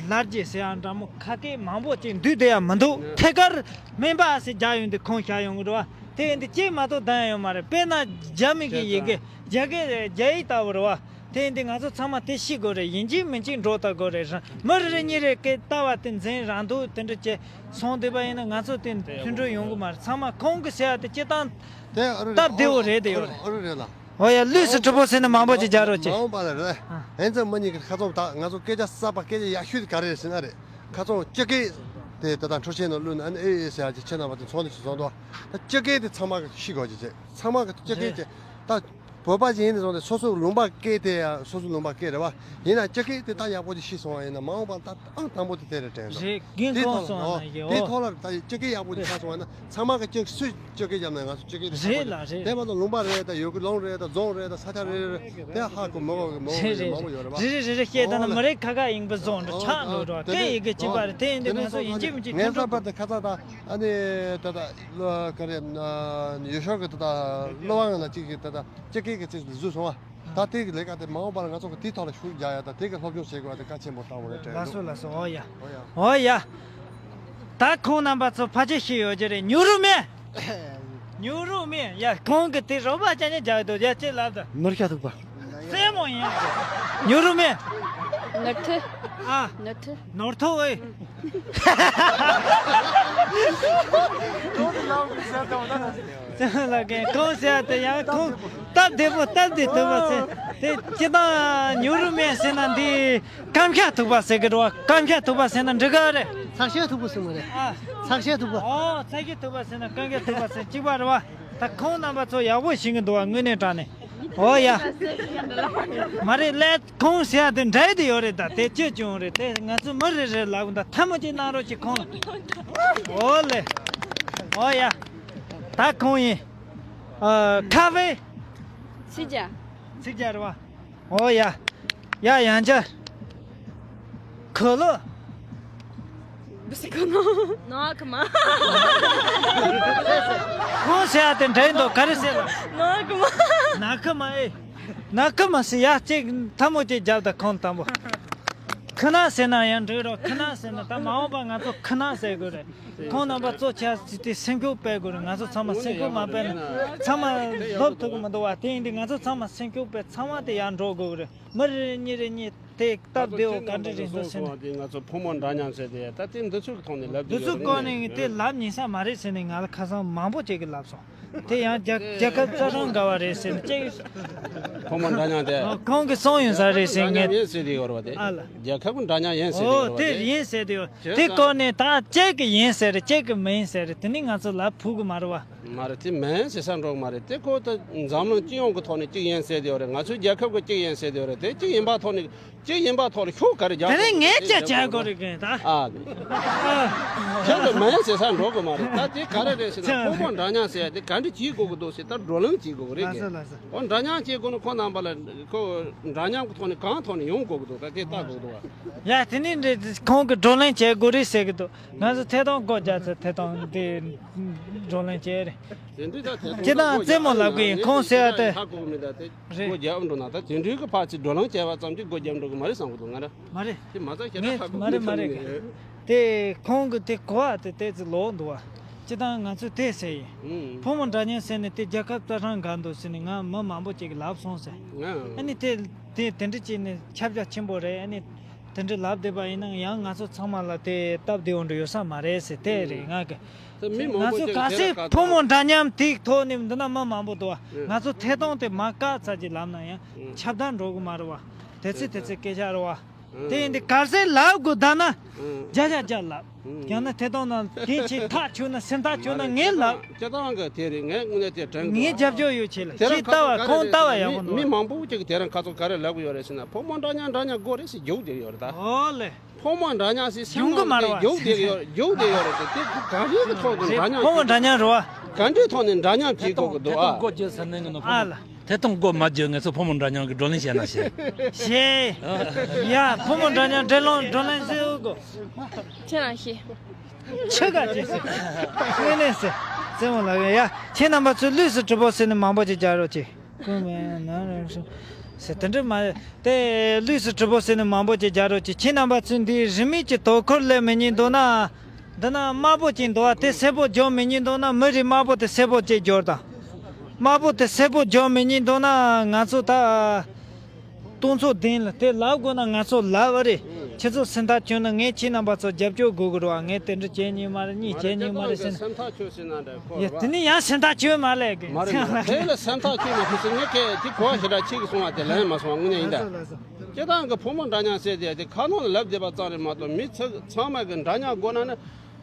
ལར་རྒྱས་ཟེར་ཡ་འདྲ་མོ་ཁ་སྐད་མང་པོ་ཅིག་འདུས་བསྡད་ཡ་མི་འདུག་ཐད་ཀར་སྨན་པ་ཟེར་རྒྱག་ཡོང་དུས་ཁོང་བཞག་ཡོང་གི་རེད་བ། དེ་ཡིན་དུས་ཅིག་མ་གཏོགས་ལྡང་ཡ་ཡོད་མ་རེད། དཔེར་ན་རྒྱ་མི་གི་ཡི་གེ་རྒྱ་སྐད་རྒྱ་ཡིག་ལྟ་བུ་རེད་བ། དེ་ཡིན་དུས་ང་ཚོ་ཚང་མ་དེ་ཤེས་དགོས་རེད། ཡིན་གཅིག་མིན་གཅིག་འགྲོ་ལྟ་དགོས་རེད། མི་རེ་རེ་གཉིས་རེ་སྐད་ལྟ་བ་དེ་འཛིན་རང་འདུག་དེ་འདྲ་བྱས་སོང་བསྡད་པ་ཡིན་ན་ང་ཚོ་དེ་མཐུན་སྒྲིལ་ཡོང་གི་མ་རེད། ཚང་མ་ཁོང་གི་ཟེར་ཡ་དེ་སྤྱིར་བཏང་དེ་ཨ་རུ་རེད། སྟབས་བདེ་བོ་རེད། དེ་ཨ་ཡོད་རུ་རེད། ཨ་རུ་རེད་ལ། འོ་ཡ། ལུས་སུ་གྲུབ་པོ་ཟེར་ན་མང་པོ་ཅིག་རྒྱག་རོགས་མ་བྱེད། འོངས་པ་ལ་རེད། ཨ། ཧན་ཙང་མི་གཉིས་ཀྱི་ཁ་ཚོམ་དག་ང་ཚོ་སྐད་ཆ་གསར་པ་སྐད་ཆ་ཡག་ཤོས་དེ་ག་རེ་རེད་ཟེར་ན་རེད། ཁ་ཚོམ་སྤྱི་སྐད་དེ་ད་ལྟ་འཕྲུལ་ཆས་ནང་བླུགས་ན་ཨ་ནི་ཨེ་ཨེ་ཟེར་ཡ་ཅིག་ཁྱེད་རྣམ་པ་དེ་ཚོགས་འདུ་ཞིག་བཟོ་འདུག་ད་སྤྱི་སྐད་དེ་ཚང་མ་གིས་ཤེས་དགོས་ཀྱི་རེད། ཚང་མ་གིས་སྤྱི་སྐད་ཅིག་ད། བོད་པ་ཅིག་ཡིན་ནས་བཟུང་སྟེ་སོ་སོའི་ལུང་པ་སྐད་དེ་ཡང་སོ་སོའི་ལུང་པ་སྐད་རེད་བ། ཡིན་ན་སྤྱི་སྐད་དེ་ད་ཡག་པོ་ཅིག་ཤེས་སོང་བ་ཡིན་ན་མ་འོངས་པ་ད་ཨང་དང་པོ་དེ་དེ་རེད་དྲན་འདུག་རེད། རྒན་དེའི་ཁོང་ཐོག་ལ་སོང་ཨོ་ན་ཡོད། དེའི་ཐོག་ལ་ད་སྤྱི་སྐད་ཡག་པོ་ཅིག་ཆགས་སོང་བ་ན་ཚང་མ་གིས་སྤྱི་སུས་སྤྱི་སྐད་བརྒྱབ་ན་ང་ཚོ་སྤྱི་སྐད་དེ་ཧ་གོ་རེད་ལ་རེད། དེ་མ་གཏོགས་ལུང་པ་རེད་ད་ཡུལ་གི་ལུང་རེད་ད་རྫོང་རེད་ད་ས་ཆ་རེད་རེད་དེ་ཧ་གོ་མི་གོ་གི་མི་གོ་རེད་གི་རེད། མང་པོ་ཡོད་རེད་བ། རེད་རེད་རེད་རེད། སྐད་ད་ཨོ་ན་ལ་མི་རེད་ཁ་ཁ་ཡིན་པ་བཟོ་འདྲ་ཨོ་ཆགས་ཨོ་འགྲོ་འགྲོ་དེ་སྐད་ཡི་གེ་གཅིག་པ་རེད། དེ་ཡིན་དུས་ང་ཚོ་ཡིན་གཅིག་མིན་གཅིག་ངས་མཐུན་གསར་པ་སྒྲིལ་དེ་ཁ་ཚ་ད་ཨ་ནི་ད་ད། ལོ་ག་རེ། ཡུལ་ཤོག་གི་ད་ལྟ་སློབ་དབང་ལ་གཅིག་གི་ད་ལྟ་སྤྱི་སྐད་ཀྱི་ཚིག་བཟོས་སོང་བ། ད་དེ་གི་ལས་ཀ་དེ་མ་འོངས་པར་ང་ཚོ་གི་དེའི་ཐོག་ལ་ཤུགས་རྒྱག་ཡ་ད་དེ་གི་སློབ་སྦྱོང་བྱེད་དགོས་པ་དེ་གལ་ཆེན་པོ་ལྟ་བུ་རེད་དྲན་ལགས་འདུག་སོ་ལགས་སོ། འོ་ཡ། འོ་ཡ། འོ་ཡ། ད་ཁོང་རྣམ་པ་ཚོ་ཕལ་ཆེར་ཤེས་ཡོད་ཀྱི་རེད། ཉུ་རུ་མེ། ཉུ་རུ་མེ། ཡ་ཁོང་གི་དེ་རོགས་པ་ཅན་ནས་རྒྱག་འདུག་ཡ་ཅེ་ལབ་ད། ནོར་ཤ་ཐུག་པ། སེ་མོ་ཡིན། ཉུ་རུ་མེ། ནོར་ཐུ། ཨ། ནོར་ཐུ། ནོར་ཐུ་ཨེ། ལ་གན་ཁོང་ཟེར་ཏེ་ཡང་ཁོང་སྟབས་བདེ་པོ་སྟབས་བདེ་ཐུབ་པ་ཟེར་དེ་སྤྱི་བཏང་ཉུ་རུ་མེ་ཟེར་ན་འདི་སྐམ་ཤ་ཐུག་པ་ཟེར་གི་འགྲོ་བ། སྐམ་ཤ་ཐུག་པ་ཟེར་ན་འགྲིག་ག་རེད། ཚག་ཤ་ཐུག་པ་ཟེར་མ་རེད། ཨ། ཚག་ཤ་ཐུག་པ། ཨོ་ཚག་ཤ་ཐུག་པ་ཟེར་ན་སྐམ་ཤ་ཐུག་པ་ཟེར་གཅིག་པ་རེད་བ། ད་ཁོང་རྣམ་པ་ཚོ་ཡག་པོ་ཤེས་གི་འདུག་བ་དངོས་གནས་དྲང་གནས། ཨོ་ཡ། མ་རེད་ལས། ཁོང་ཟེར་ཡ་དེ་འདྲ་དེ་ཡོད་རེད། ད་དེ་ཅི་བྱུང་རེད་དེ་ང་ཚོ་མི་རེ་རེ་ལབ་ད་ཐལ་མོ་ཅིག་གནང་རོགས་ཅིག་ཁོང་ལ། ཨོ་ལེ། ཨོ་ཡ། ད་ཁོང་ཡིན། ཨ། ཁ་ཕེ། ཚིག་རྒྱ། ཚིག་རྒྱ་རེད་བ། ཨོ་ཡ། ཡ་ཡང་ཅར། ཁོ་ལོ། ནག་མ། ཁོང་ཟེར་ཡ་དེ་འདྲ་ཡིན་འདུག་ག་རེ་ཟེར་ལ། ནག་མ། ནག་མ་ཨེ། ནག་མ་ཟེར་ཡ་གཅིག་ཐལ་མོ་གཅིག་རྒྱབ་ད་ཁོང་དང་པོ། ཁི་ན་ཟེར་ན་ཡང་འགྲིག་རོགས། ཁི་ན་ཟེར་ན་ད་མ་འོངས་པ་ང་ཚོ་ཁི་ན་ཟེར་དགོས་རེད། ཁོང་རྣམ་པ་གཙོ་ཆེ་ཚིག་དེ་སེམས་ཤུགས་སྤེལ་དགོས་རེད། ང་ཚོ་ཚང་མ་སེམས་ཤུགས་མ་སྤེལ་ན་ཚང་མ་ལོབ་ཐུབ་ཀྱི་མི་འདུག་བ། དེ་ཡིན་དུས་ང་ཚོ་ཚང་མ་སེམས་ཤུགས་སྤེལ་ཚང་མ་དེ་ཡར་འགྲོ་དགོས་རེད། མི་རེ་གཉིས་རེ་གཉིས་དེ་སྟབས་བདེ་བོ་ག་འདྲ་རེད་འདུག་ཟེར་ནས། ང་ཚོ་ཕོ་མོ་འདྲ་མཉམ་ཟེར་དེ་ད་དེ་འདི་ཚོའི་ཐོག་ནས་ལབ་འདི་ཚོའི་སྐོར་ནས་དེ་ལབ་ཉན་ས་མ་རེད་ཟེར་ནས་ང་ལ་ཁ་སང་མང་པོ་ཅིག་གིས་ལབ་སོང་། དེ་ཡང་རྒྱ་རྒྱལ་ཁབ་རྩ་ཁྲིམས་འགལ་བ་རེད་ཟེར་ནས་ཅིག་ཕོ་མོ་འདྲ་མཉམ་དེ། ཁོང་གིས་གསུངས་ཡོད་ས་རེད་ཟེར་འདྲ་མཉམ་ངས། ཡིན་ཟེར་དེ་ཡོད་རེད་བ་དེ། ཨ་ལ། རྒྱལ་ཁབ་ཀྱི་འདྲ་མཉམ་ཡིན་ཟེར་དེ་ཡོད་རེད་བ་དེ། ཨོ་དེ་ཡིན་ཟེར་དེ་ཡོད། དེ་སྐོར་ནས་ད་གཅིག་གིས་ཡིན་ཟེར་རེད། གཅིག་གིས་མིན་ཟེར་རེད། དེ་ནི་ང་ཚོ་ལབ་ཕོད་གི་མ་རེད་བ། མ་རེད། དེ་མིན་ཟེར་ས་འགྲོ་གི་མ་རེད། དེ་ཁོ་ད་འཛམ་གླིང་སྤྱི་ཡོངས་ཀྱི་ཐོག་ནས་གཅིག་ཡིན་ཟེར་དེ་ཡོད་རེད། ང་ཚོའི་རྒྱལ་ཁབ་ཀྱི་གཅིག་ཡིན་ཟེར་དེ་ཡོད་རེད། དེ་གཅིག་ཡིན་པ་ཐོག་ནས་གཅིག་ཡིན་པ་ཐོག་ནས་ཤུགས་ག་རེ་རྒྱག་དེ་ནས་དགོས་ངས་རེད། ཅི་བྱ་དགོས་རེད་གན་ད། ཨ། ཁྱོད་ཚོ་མིན་ཟེར་ས་འགྲོ་གི་མ་རེད། ད་དེ་ག་རེ་རེད་ཟེར་ན་ཕོ་མོ་འདྲ་མཉམ་ཟེར་ཡ་དེ་ག་འདྲ་བྱེད་དགོས་ཀྱི་འདུག་ཟེར་ད་བགྲོ་གླེང་བྱེད་དགོས་ཀྱི་རེད་གན། ལགས་སོ་ལགས་སོ། ཨོ་འདྲ་མཉམ་བྱེད་དགོས་ན་ཁོ་རྣམ་པ་ལ་ཁོ་འདྲ་མཉམ་གྱི་ཐོག་ནས་གང་ཐོག་ནས་ཡོང་དགོས་ཀྱི་འདུག་ད་དེ་ལྟ་དགོས་ཀྱི་འདུག་བ། ཡ་དེ་ནས་འདྲ་ཁོང་གིས་བགྲོ་གླེང་བྱེད་དགོས་རེད་ཟེར་གྱི་འདུག་ང་ཚོ་ཐད་གཏོང་སྒོ་རྒྱག་ཚེ་ཐད་གཏོང་འདི་བགྲོ་གླེང་བྱེད་རེད། དེ་འདྲའི་ད་ཐད་ཁྱེད་རང་རྩེད་མོ་ལབ་གི་ཡིན། ཁོང་ཟེར་ཡ་དེ། ཧ་གོ་གི་མེད། ད་དེ་རེད། སྒོ་རྒྱབ་འགྲོ་ན་ད་དེ་འདྲའི་གི་ཕར་ཚུར་བགྲོ་གླེང་བྱས་པ་ཙམ་གྱིས་སྒོ་རྒྱབ་འགྲོ་གི་མ་རེད་བསམ་གི་འདུག་ང་ར། མ་རེད། དེ་མ་ཚད་ཁྱེད་རང་ངས་ཧ་གོ་མ་རེད་མ་རེད་གི། དེ་ཁོང་གི་དེ་གོ་བ་དེ་ཏོག་ཙམ་ལོག་འདུག་བ། སྤྱིར་བཏང་ང་ཚོས་དེ་ཟེར་ཡིན། ཨུམ། ཕོ་མོ་འདྲ་མཉམ་ཟེར་ནས་དེ་རྒྱལ་ཁབ་རྩ་ཁྲིམས་འགལ་འདུག་ཟེར་ནས་ང་མི་མང་པོ་ཅིག་གིས་ལབ་སོང་ཟེར། ཨ་ནི་དེ་དེ་དེ་འདྲ་བྱས་ནས་ཁྱབ་རྒྱ་ཆེན་པོ་རེད། ཨ་ནི་དེ་འདྲ་ལབ་བསྡད་པ་ཡིན་ན་ཡང་ང་ཚོ་ཚང་མ་ལ་དེ་སྟབས་བདེ་བོ་འདྲ་ཡོད་ས་མ་རེད་ཟེར་དེ་རེད་ང་གི། ང་ཚོ་གལ་སྲིད་ཕོ་མོ་འདྲ་མཉམ་དེའི་ཐོག་ནས་འདི་ན་མི་མང་པོ་འདུག་བ། ང་ཚོ་ཐད་གཏོང་དེ་མ་བཀག་ཚར་གྱི་ལབ་ན་ཡང་ཁྱབ་བརྡལ་འགྲོ་གི་མ་རེད་བ། དེ་ཚེ་དེ་ཚེ་སྐད་ཆ་རེད་བ། དེ་ཡིན་དུས་ག་ཚད་ལབ་དགོས་ད་ན། ཨང་། བརྒྱ་ཆ་བརྒྱ་ལབ། ཨང་། ཡང་ན་དེ་དང་ན་དེ་ཆེ་ཐག་ཆོད་ན་སེམས་ཐག་ཆོད་ན་ངས་ལབ། སྤྱིར་བཏང་གི་དེ་རེད། ངས་དངོས་གནས་དེ་དྲན་གི། ངས་རྒྱབ་སྐྱོར་ཡོད་ཆེ་ལ། དེ་རིང་ཁྱེད་ལྟ་བ་ཁོང་ལྟ་བ་ཡག་པོ་མི་འདུག། མི་མང་པོ་ཅིག་དེ་རིང་ཁ་ཚོ་ག་རེ་ལབ་གི་ཡོད་རེད་ཟེར་ན། ཕོ་མོ་འདྲ་མཉམ་འདྲ་མཉམ་དགོས་རེད་ཟེར་རྒྱུགས་བསྡད་ཡོད་རེད་ད། ཨོ་ལེ། ཕོ་མོ་འདྲ་མཉམ་ཟེར་སེམས་ནང་དེ་རྒྱུགས་བསྡད་ཡོད། རྒྱུགས་བསྡད་ཡོད་རེད་ཟེར། དེ་ག་རེ་གི་ཐོག་ནས་འདྲ་མཉམ། ཕོ་མོ་འདྲ་མཉམ་རེད་བ། ག་འདྲའི་ཐོག་ནས་འདྲ་མཉམ་བྱེད་དགོས་གི་འདུག་ཨ། ཨ་ལ། དེ་དང་མགོ་མ་བརྗོད། ངས་ཚོ་ཕོ་མོ་འདྲ་མཉམ་གྱི་བགྲོ་གླེང་བྱས་ན་ཞེས། ཞེས། ཡ། ཕོ་མོ་འདྲ་མཉམ་བགྲོ་གླེང་བགྲོ་གླེང་ཟེར་འོ་གོ། ཁྱེད་རང་ཤེས། ཆི་ག་ཅེས་ཟེར། དངོས་གནས་ཟེར། རྩེད་མོ་ལ་ཡ། ཁྱེད་རྣམ་པ་ཚོས་ལུས་སུ་གྲུབ་པོ་ཟེར་ནས་མང་པོ་ཅིག་རྒྱག་རོགས་གྱིས། ཀུན་མེད་ན་རང་སོ། ཟེར་དེ་འདྲ་མ་རེད། དེ་ལུས་སུ་གྲུབ་པོ་ཟེར་ནས་མང་པོ་ཅིག་རྒྱག་རོགས་གྱིས། ཁྱེད་རྣམ་པ་ཚོས་འདིའི་རིན་མེད་ཀྱི་དོ་ཁུར་ལས་མི་ཉན་འདུག་ན། འདི་ན་དམར་པོ་ཅིག་འདུག་བ། དེ་སེར་པོ་སྦྱོར་མི་ཉན་འདུག་ན། མི་རེ་དམར་པོ་དེ་སེར་པོ་ཅིག་སྦྱོར་དང་། དམར་པོ་དེ་སེར་པོ་སྦྱོར་མི་ཉན་འདུག་ན། ང་ཚོ་ད་སྟོང་ཚོ་བདུན་ལ་དེ་ལབ་དགོས་ན་ང་ཚོ་ལབ་པ་རེད། ཁྱེད་ཚོ་སེམས་ཐག་ཆོད་ན་ངས་ཁྱེད་རྣམ་པ་ཚོ་རྒྱབ་སྐྱོར་དགོས་ཀྱི་རེད་བ། ངས་དེ་འདྲ་བྱས་ཉན་མ་རེད། གཉིས་བྱས་ཉན་མ་རེད་ཟེར་ན། སེམས་ཐག་ཆོད་ཟེར་ན་འདྲ་ཁོ་ཡ། རེད་བ། དེ་ནི་ཡང་སེམས་ཐག་ཆོད་མ་ལས་གི། མ་རེད་མ་རེད། དེ་ལ་སེམས་ཐག་ཆོད་མ་ཐུབ་ཟེར། ངས་ཁྱེད་ཁྱེད་གོ་བ་ཞེ་དྲག་ཁྱེད་ཀྱིས་གསུང་བ་དེ་ལན་མ་སོང་བ་དངོས་གནས་ཡིན་ད། ལགས་སོ་ལགས་སོ། སྤྱིར་བཏང་གི་ཕོ་མོ་འདྲ་མཉམ་ཟེར་དེ་དེ་ཁ་ནང་ལ་ལབ་བསྡད་པ་ཙམ་རེད་མ་གཏོགས། མི་ཚང་ཚང་མ་གི་འདྲ་མཉམ་དགོས་ན་ནི།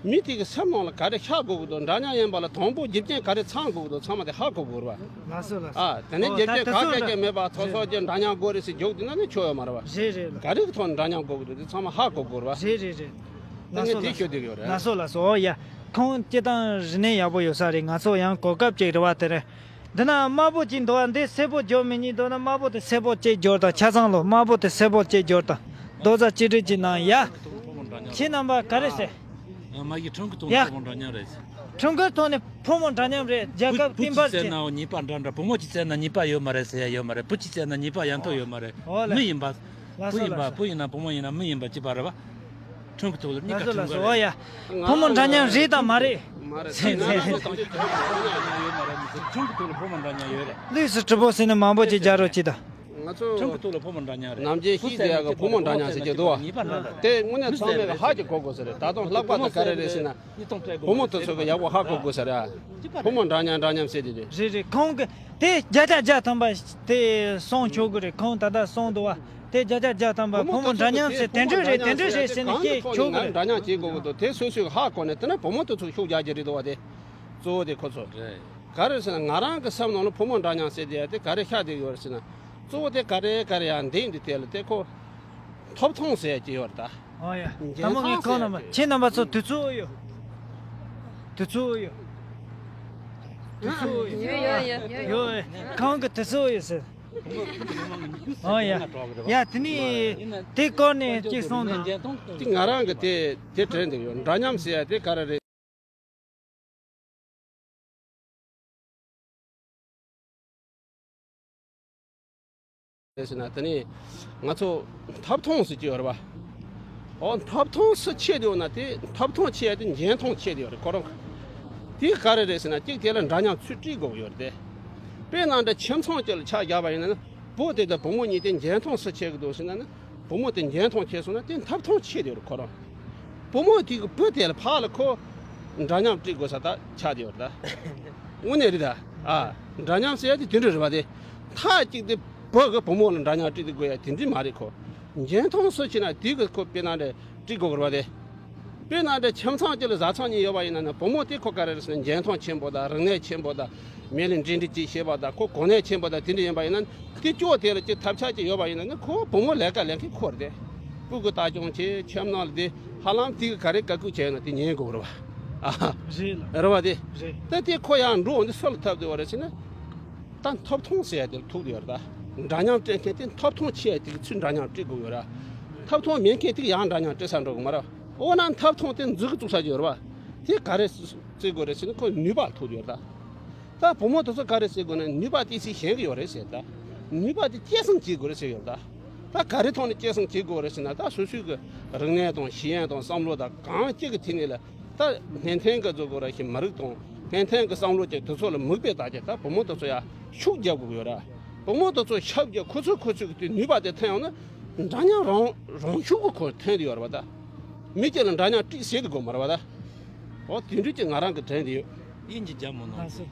མི་དེ་གི་སེམས་ནང་ལ་ག་རེ་ཤར་དགོས་ཀྱི་འདུག། འདྲ་མཉམ་ཡིན་པ་ལ་དང་པོ་རྒྱུ་རྐྱེན་ག་རེ་ཚང་དགོས་ཀྱི་འདུག། ཚང་མ་དེ་ཧ་གོ་དགོས་རེད་བ། ལགས་སོ་ལགས་སོ། ཨ། དེ་ནས་ཨོ་རྒྱུ་རྐྱེན་ད་ག་དེ་ག་ཚོ་ག་འདྲ་མེད་པ་སོ་སོ་གི་འདྲ་མཉམ་དགོས་རེད་ཟེར་རྒྱུགས་དེ་ན་ནི་ཆོ་ཡོད་མ་རེད་བ། རེད་རེད། ག་རེ་གི་ཐོག་ནས་འདྲ་མཉམ་དགོས་ཀྱི་འདུག། དེ་ཚང་མ་ཧ་གོ་དགོས་རེད་བ། རེད་རེད་རེད། ད་ངས་ལགས་སོ་དེ་ལགས་ཤོད་སོ། དེ་གི་ཡོད་རེད། ལགས་སོ་ལགས་སོ། ཨོ་ཡ། ཁོང་སྤྱིར་བཏང་རིག་གནས་ཡག་པོ་ཡོད་ས་རེད། ང་ཚོ་ཡང་གོ་སྐབས་ཅིག་རེད་བ། དེ་རེད། འདི་ན་དམར་པོ་གཅིག་འདུག་བ། འདི་སེར་པོ་སྦྱོར་མི་ཉན་འདུག་ན། དམར་པོ་དེ་སེར་པོ་གཅིག་སྦྱོར་དང་། ཆ་ཚང་ལོ། དམར་པོ་དེ་སེར་པོ་གཅིག་སྦྱོར་དང་། རྡོག་རྩ་གཅིག་སྒྲིལ་གྱི་ནང་ཡ། ཁྱེད་རྣམ་པ་ག་རེ་ཟེར། ཡ། མ་གི་ཁྲིམས་ཀྱི་ཐོག་ཡ། ནས་ཕོ་མོ་འདྲ་མཉམ་རེད་ཟེར། ཁྲིམས་ཀྱི་ཐོག་ནས་ཕོ་མོ་འདྲ་མཉམ་རེད། རྒྱལ་ཁབ་བུ་བུ་བསྟན་པ་གཅིག་བཙལ་ཅན། ནའང་ཉེས་པ་འདྲ་འདྲ། བུ་མོ་གཅིག་བཙལ་ན་ཉེས་པ་ཡོད་མ་རེད་ཟེར་ཡ་ཡོད་མ་རེད། བུ་གཅིག་བཙལ་ན་ཉེས་པ་ཡང་དག་ཡོད་མ་རེད། ཨོ་ལེ། མི་ཡིན་པ། ལགས་བུ་སོ་ཡིན་པ། ལགས་སོ། བུ་ཡིན་ན་བུ་མོ་ཡིན་ན་མི་ཡིན་པ་གཅིག་པ་རེད་བ། ཁྲིམས་ཀྱི་ཐོག་ལ་གཉིས་ཀ། ལགས་སོ་ཁྲིམས་ལགས་སོ། ཀ་ཨོ་ཡ། རེད། ཕོ་མོ་འདྲ་མཉམ་རེད་དང་མ་རེད། མ་རེད། ཟེར་ཟེར། ཁྲིམས་ཀྱི་ཐོག་ལ་ཕོ་མོ་འདྲ་མཉམ་ཡོད་རེད། ལུས་སུ་གྲུབ་པོ་ཟེར་ནས་མང་པོ་ཅིག་རྒྱག་རོགས་གྱིས་དང་། ང་ཚོ་ཁྲིམས་ཀྱི་ཐོག་ལ་ཕོ་མོ་འདྲ་མཉམ་རེད། ནམ་རྒྱུན་ཤེས་བསྡད་ཡག་གི་བུ་མོ་འདྲ་མཉམ་ཟེར་གྱི་འདུག་བ། དེ་དངོས་གནས་ཚང་མས་ཧ་ཅིག་གོ་དགོས་ས་རེད། ད་དུང་ལྷག་པར་དུ་ག་རེ་རེད་ཟེར་ན། བུ་མོ་དེ་ཚོ་གི་ཡག་པོ་ཧ་གོ་དགོས་ས་རེད། བུ་མོ་འདྲ་མཉམ་འདྲ་མཉམ་ཟེར་དེ་རེད། རེད་རེད། ཁོང་གི་དེ་བརྒྱ་ཆ་བརྒྱ་ཐམ་པ་དེ་སོང་ཆོག་གི་རེད། ཁོང་ད་ལྟ་སོང་འདུག་བ། དེ་བརྒྱ་ཆ་བརྒྱ་ཐམ་པ་བུ་མོ་འདྲ་མཉམ་ཟེར་དེ་འདྲ་རེད། དེ་འདྲ་རེད་ཟེར་ནས་བཤད་ཆོག་གི་རེད། འདྲ་མཉམ་བྱེད་དགོས་ཀྱི་འདུག། དེ་སོ་སོས་ཧ་གོ་ནས་དེ་ནས་བུ་མོ་དེ་ཚོ་ཤུགས་རྒྱག་གི་རེད་འདུག་བ། དེ་གཙོ་བོ་དེ་ཁོ་ཚོ་རེད། ག་རེ་ཟེར་ན། ང་རང་གི་སེམས་ནང་ལ་བུ་མོ་འདྲ་མཉམ་ཟེར་དེ་ཡ་དེ་ག་རེ་ཤར་བསྡད་ཡོད་རེད་ཟེར་ན། གཙོ་བོ་དེ་ག་རེ་ག་རེ་ཡང་འདེང་འདི་དེ་ལ་དེ་ཁོ་ཐོབ་ཐང་ཟེར་གྱི་ཡོད་རེད་ད། ཨོ་ཡ། ད་མོ་ངས་ཁོང་རྣམ་པ་ཁྱེད་རྣམ་པ་ཚོ་དུས་ཚོད་ཡོད། དུས་ཚོད་ཡོད། དུས་ཚོད་ཡོད། ཡོད་ཡོད་ཡོད། ཡོད། ཁོང་གི་དུས་ཚོད་ཡོད་ཟེར། ཨོ་ཡ། ཡ་དེ་ནི་དེ་སྐོར་ནས་ཅིག་གསུངས་དང་། དེ་ང་རང་གི་དེ་དེ་དྲན་འདུག་ཡོད། འདྲ་མཉམ་ཟེར་ཡ་དེ་ག་རེ་རེད། རེད་ཟེར་ན། དེ་ནས་ང་ཚོ་ཐོབ་ཐང་ཟེར་གྱི་ཡོད་རེད་བ། འོ། ཐོབ་ཐང་སུ་ཆེ་དེ་ཡོད་ན། དེ་ཐོབ་ཐང་ཆེ་ཡ་དེ་འཇོན་ཐང་ཆེ་དེ་ཡོད་རེད་ཁོ་རང་གི། དེ་ག་རེ་རེད་ཟེར་ན། གཅིག་དེ་ལ་འདྲ་མཉམ་ཚུལ་ཁྲིམས་དགོས་ཀྱི་ཡོད་རེད་དེ། དཔེར་ན་འདྲ་ཁྱིམ་ཚང་གཅིག་ལ་ཆ་བཞག་པ་ཡིན་ན་ནི། བུ་དེ་དང་བུ་མོ་གཉིས་དེ་འཇོན་ཐང་སུ་ཆེ་གི་འདུག་ཟེར་ན་ནི། བུ་མོ་དེ་འཇོན་ཐང་ཆེ་སོང་ན་དེ་ཐོབ་ཐང་ཆེ་དེ་ཡོད་རེད་ཁོ་རང་། བུ་མོ་དེ་གི་བུ་དེ་ལ་ཕར་ལ་ཁོ་འདྲ་མཉམ་སྤྲད་དགོས་ས་ད་ཆགས་དེ་ཡོད་རེད་ད། དངོས་གནས་རེད་ད། ཨ། འདྲ་མཉམ་ཟེར་ཡ་དེ་དེ་འདྲ་རེད་བ། དེ་མཐའ་གཅིག་དེ་བུ་གི་བུ་མོ་ལ་འདྲ་མཉམ་སྤྲད་དེ་དགོས་ཡ་དེ་འདྲ་མ་རེད་ཁོ། འཇོན་ཐང་སུ་ཆེ་ན་དེ་གི་ཁོ་དཔེར་ན་འདྲ་སྤྲད་དགོས་རེད་བ། དེ་དཔེར་ན་འདྲ་ཁྱིམ་ཚང་གཅིག་ལ་བཟའ་ཚང་གཉིས་ཡོད་པ་ཡིན་ན་ནི། བུ་མོ་དེ་ཁོ་ག་རེ་རེད་ཟེར་ན། འཇོན་ཐང་ཆེན་པོ་དང་། རིག་གནས་ཆེན་པོ་དང་། མི་ལ་འབྲེལ་འདྲིས་ཅིག་ཤེས་པ་དང་། ཁོ་གོ་གནས་ཆེན་པོ་དང་དེ་འདྲ་ཡིན་པ་ཡིན་ན། དེ་ཕྱོགས་དེ་ལ་ཅིག་ཐབས་ཆག་ཅིག་ཡོད་པ་ཡིན་ན་ནི། ཁོ་བུ་མོ་ལས་ཀ་ལས་མཁན་ཁོ་རེད་དེ། སྤུ་གུ་ལྟ་སྐྱོང་བྱེད། ཁྱིམ་ནང་ལ་དེ་ཧ་ལམ་དེ་ག་རེ་དཀའ་ཁག་བྱས་ན་དེ་ཉན་དགོས་རེད་བ། ཨ། རེད་ལ། རེད་བ། དེ། རེད། ད་དེ་ཁོ་ཡང་འགྲོ་འོང་དེ་སུ་ལ་ཐོབ་བསྡད་པ་རེད་ཟེར་ན། ད་ཐོབ་ཐང་ཟེར་ཡ་དེ་ལ་ཐུག་བསྡད་ཡོད་རེད་ད། འདྲ་མཉམ་སྤྲད་མཁན་དེ་ཐོབ་ཐང་ཆེ་ཡ་དེ་གི་ཚུར་འདྲ་མཉམ་སྤྲད་དགོས་ཡོད་རེད། ཐོབ་ཐང་མེད་མཁན་དེ་གི་ཡང་འདྲ་མཉམ་སྤྲད་ས་འགྲོ་གི་མ་རེད། འོ་ན་ཐོབ་ཐང་དེ་འཛུགས་གི་བཙུགས་ས་ཅིག་ཡོད་རེད་བ། དེ་ག་རེ་བརྩི་དགོས་རེད་ཟེར་ན། ཁོ་ནུས་པ་ཐུག་ཡོད་རེད་ད། ད་བུ་མོ་དེ་ཚོ་ག་རེ་ཟེར་དགོས་ན། ནུས་པ་དེ་ཚོ་ཞན་གི་ཡོད་རེད་ཟེར་ད། ནུས་པ་དེ་སྐྱེད་སྲིང་བྱེད་དགོས་རེད་ཟེར་ཡོད་ད། ད་ག་རེ་ཐོག་ནས་སྐྱེད་སྲིང་བྱེད་དགོས་རེད་ཟེར་ན། ད་སོ་སོའི་གི་རིག་གནས་དང་ཤེས་ཡོན་དང་བསམ་བློ་དང་གང་ཅི་གི་ཐད་ནས་ལ། ད་ནན་ཏན་གི་བཟོ་དགོས་ར་ཞིག་མི་རིགས་དང་ནན་ཏན་གི་བསམ་བློ་ཅིག་དེ་ཚོ་ལ་མིག་དཔེ་ལྟ་ཅིག། ད་བུ་མོ་དེ་ཚོ་ཡ་ཤུགས་རྒྱབ་དགོས་ཡོད་ར། བུ་མོ་དེ་ཚོ་ཤུགས་རྒྱབ། ཁོ་ཚོས་ཁོ་ཚོས་གི་དེ་ནུས་པ་དེ་ཐོན་ཡོང་ན། འདྲ་མཉམ་རང་རང་ཤུགས་གི་ཁོ་ཐོན་དེ་ཡོད་ར་བ་ད། མི་གཅིག་ལ་འདྲ་མཉམ་སྤྲད་ཟེར་དེ་དགོས་མ་ར་བ་ད། འོ་དེ་འདྲ་ཅིག་ང་རང་གི་དྲན་དེ་ཡོད། དབྱིན་ཇི་རྒྱ་མོ་ནང་། ལགས་སོ།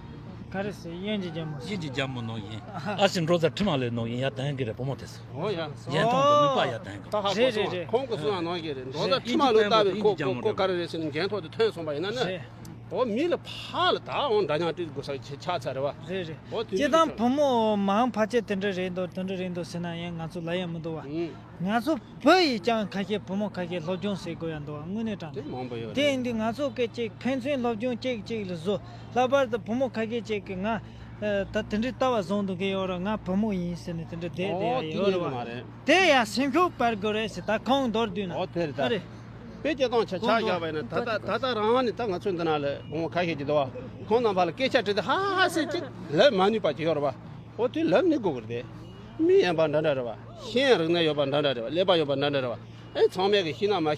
ག་རེ་ཟེར། དབྱིན་ཇི་རྒྱལ་མོ་ཟེར། དབྱིན་ཇི་རྒྱལ་མོ་ནང་བཞིན། ཨ་ཞེ་འབྲོག་རྫ་ཁྲི་མ་ལོའི་ནང་བཞིན་ཡར་ལྡང་གི་རེད། བུ་མོ་དེ་ཚོ། ཨོ་ཡ། ཡར་ལྡང་དུ་ནུས་པ་ཡར་ལྡང་གི། ད་ཧ་གོ་རེད་སོང་། རེད་རེད། ཁོང་གི་གསུང་ཡང་གནང་གི་རེད། འབྲོག་རྫ་ཁྲི་མ་ལོའི་ལྟ་བའི་ཁོ་ཁོ་ཁོ་ག་རེ་རེད་ཟེར་ནས་འགན་ཐོག་ཏུ་ཐོན་སོང་བ་ཡིན་ན་ནི། རེད། ཨོ་མི་ལ་ཕར་ལ་ད་འོང་འདྲ་མཉམ་སྤྲད་དགོས་ས་ཆགས་ཚར་རེད་བ། རེད་རེད། ཨོ་དེ་སྤྱིར་བཏང་བུ་མོ་མང་ཕལ་ཆེར་དེ་འདྲ་རེད་འདུག་དེ་འདྲ་རེད་འདུག་ཟེར་ན་ཡང་ང་ཚོ་ལབ་ཡ་མི་འདུག་བ། ཨང་། ང་ཚོ་བོད་ཡིག་ཀྱང་ཁ་ཤས་བུ་མོ་ཁ་ཤས་སློབ་སྦྱོང་བྱེད་དགོས་ཡ་འདུག་བ། དངོས་གནས་དྲང་གནས། དེ་མང་པོ་ཡོད་རེད། དེ་ཡིན་དུས་ང་ཚོ་སྐད་ཅིག་ཕན་ཚུན་སློབ་སྦྱོང་གཅིག་གཅིག་ལ་བཟོ། ལྷག་པར་དུ་བུ་མོ་ཁ་ཤས་ཅིག་གིས་ང་ད་དེ་འདྲའི་ལྟ་བ་བཟུང་འདུག་གི་ཡོད་རེད། ང་བུ་མོ་ཡིན་ཟེར་ནས་དེ་འདྲ་བསྡད་བསྡད་ཡ་ཡོད་རེད་བ། དེ་ཡ་སེམས་ཤུགས་སྤར་དགོས་རེད་ཟེར། ད་ཁོང་མདོར་བསྡུས་ན། ཨོ་དེ་རེད་ད། ཨ་རེད། དཔེ་སྐྱེ་སྟངས་ཆ་ཆ་བཞག་པ་ཡིན་ན་ད་ལྟ་ད་ལྟ་རང་ནི་ད་ང་ཚོའི་འདི་ན་ལ་བུ་མོ་ཁ་ཤས་ཀྱི་འདུག་བ། ཁོང་རྣམ་པ་ལ་སྐད་ཆ་དྲིས་ཏེ་ཧ་ཧ་ཟེར་ཅིག་ལབ་མ་ནུས་པ་ཅིག་ཡོད་རེད་བ། ཨོ་དེ་ལབ་ནི་དགོས་ཀྱི་རེད་དེ། མི་ཡན་པ་འདྲ་འདྲ་རེད་བ། ཤེས་ཡོན་རིག་གནས་ཡོད་པ་འདྲ་འདྲ་རེད་བ། ཀླད་པ་ཡོད་པ་འདྲ་འདྲ་རེད་བ། ཨེ་ཚང་མས་ཀྱི་ཤེས་ན་མ།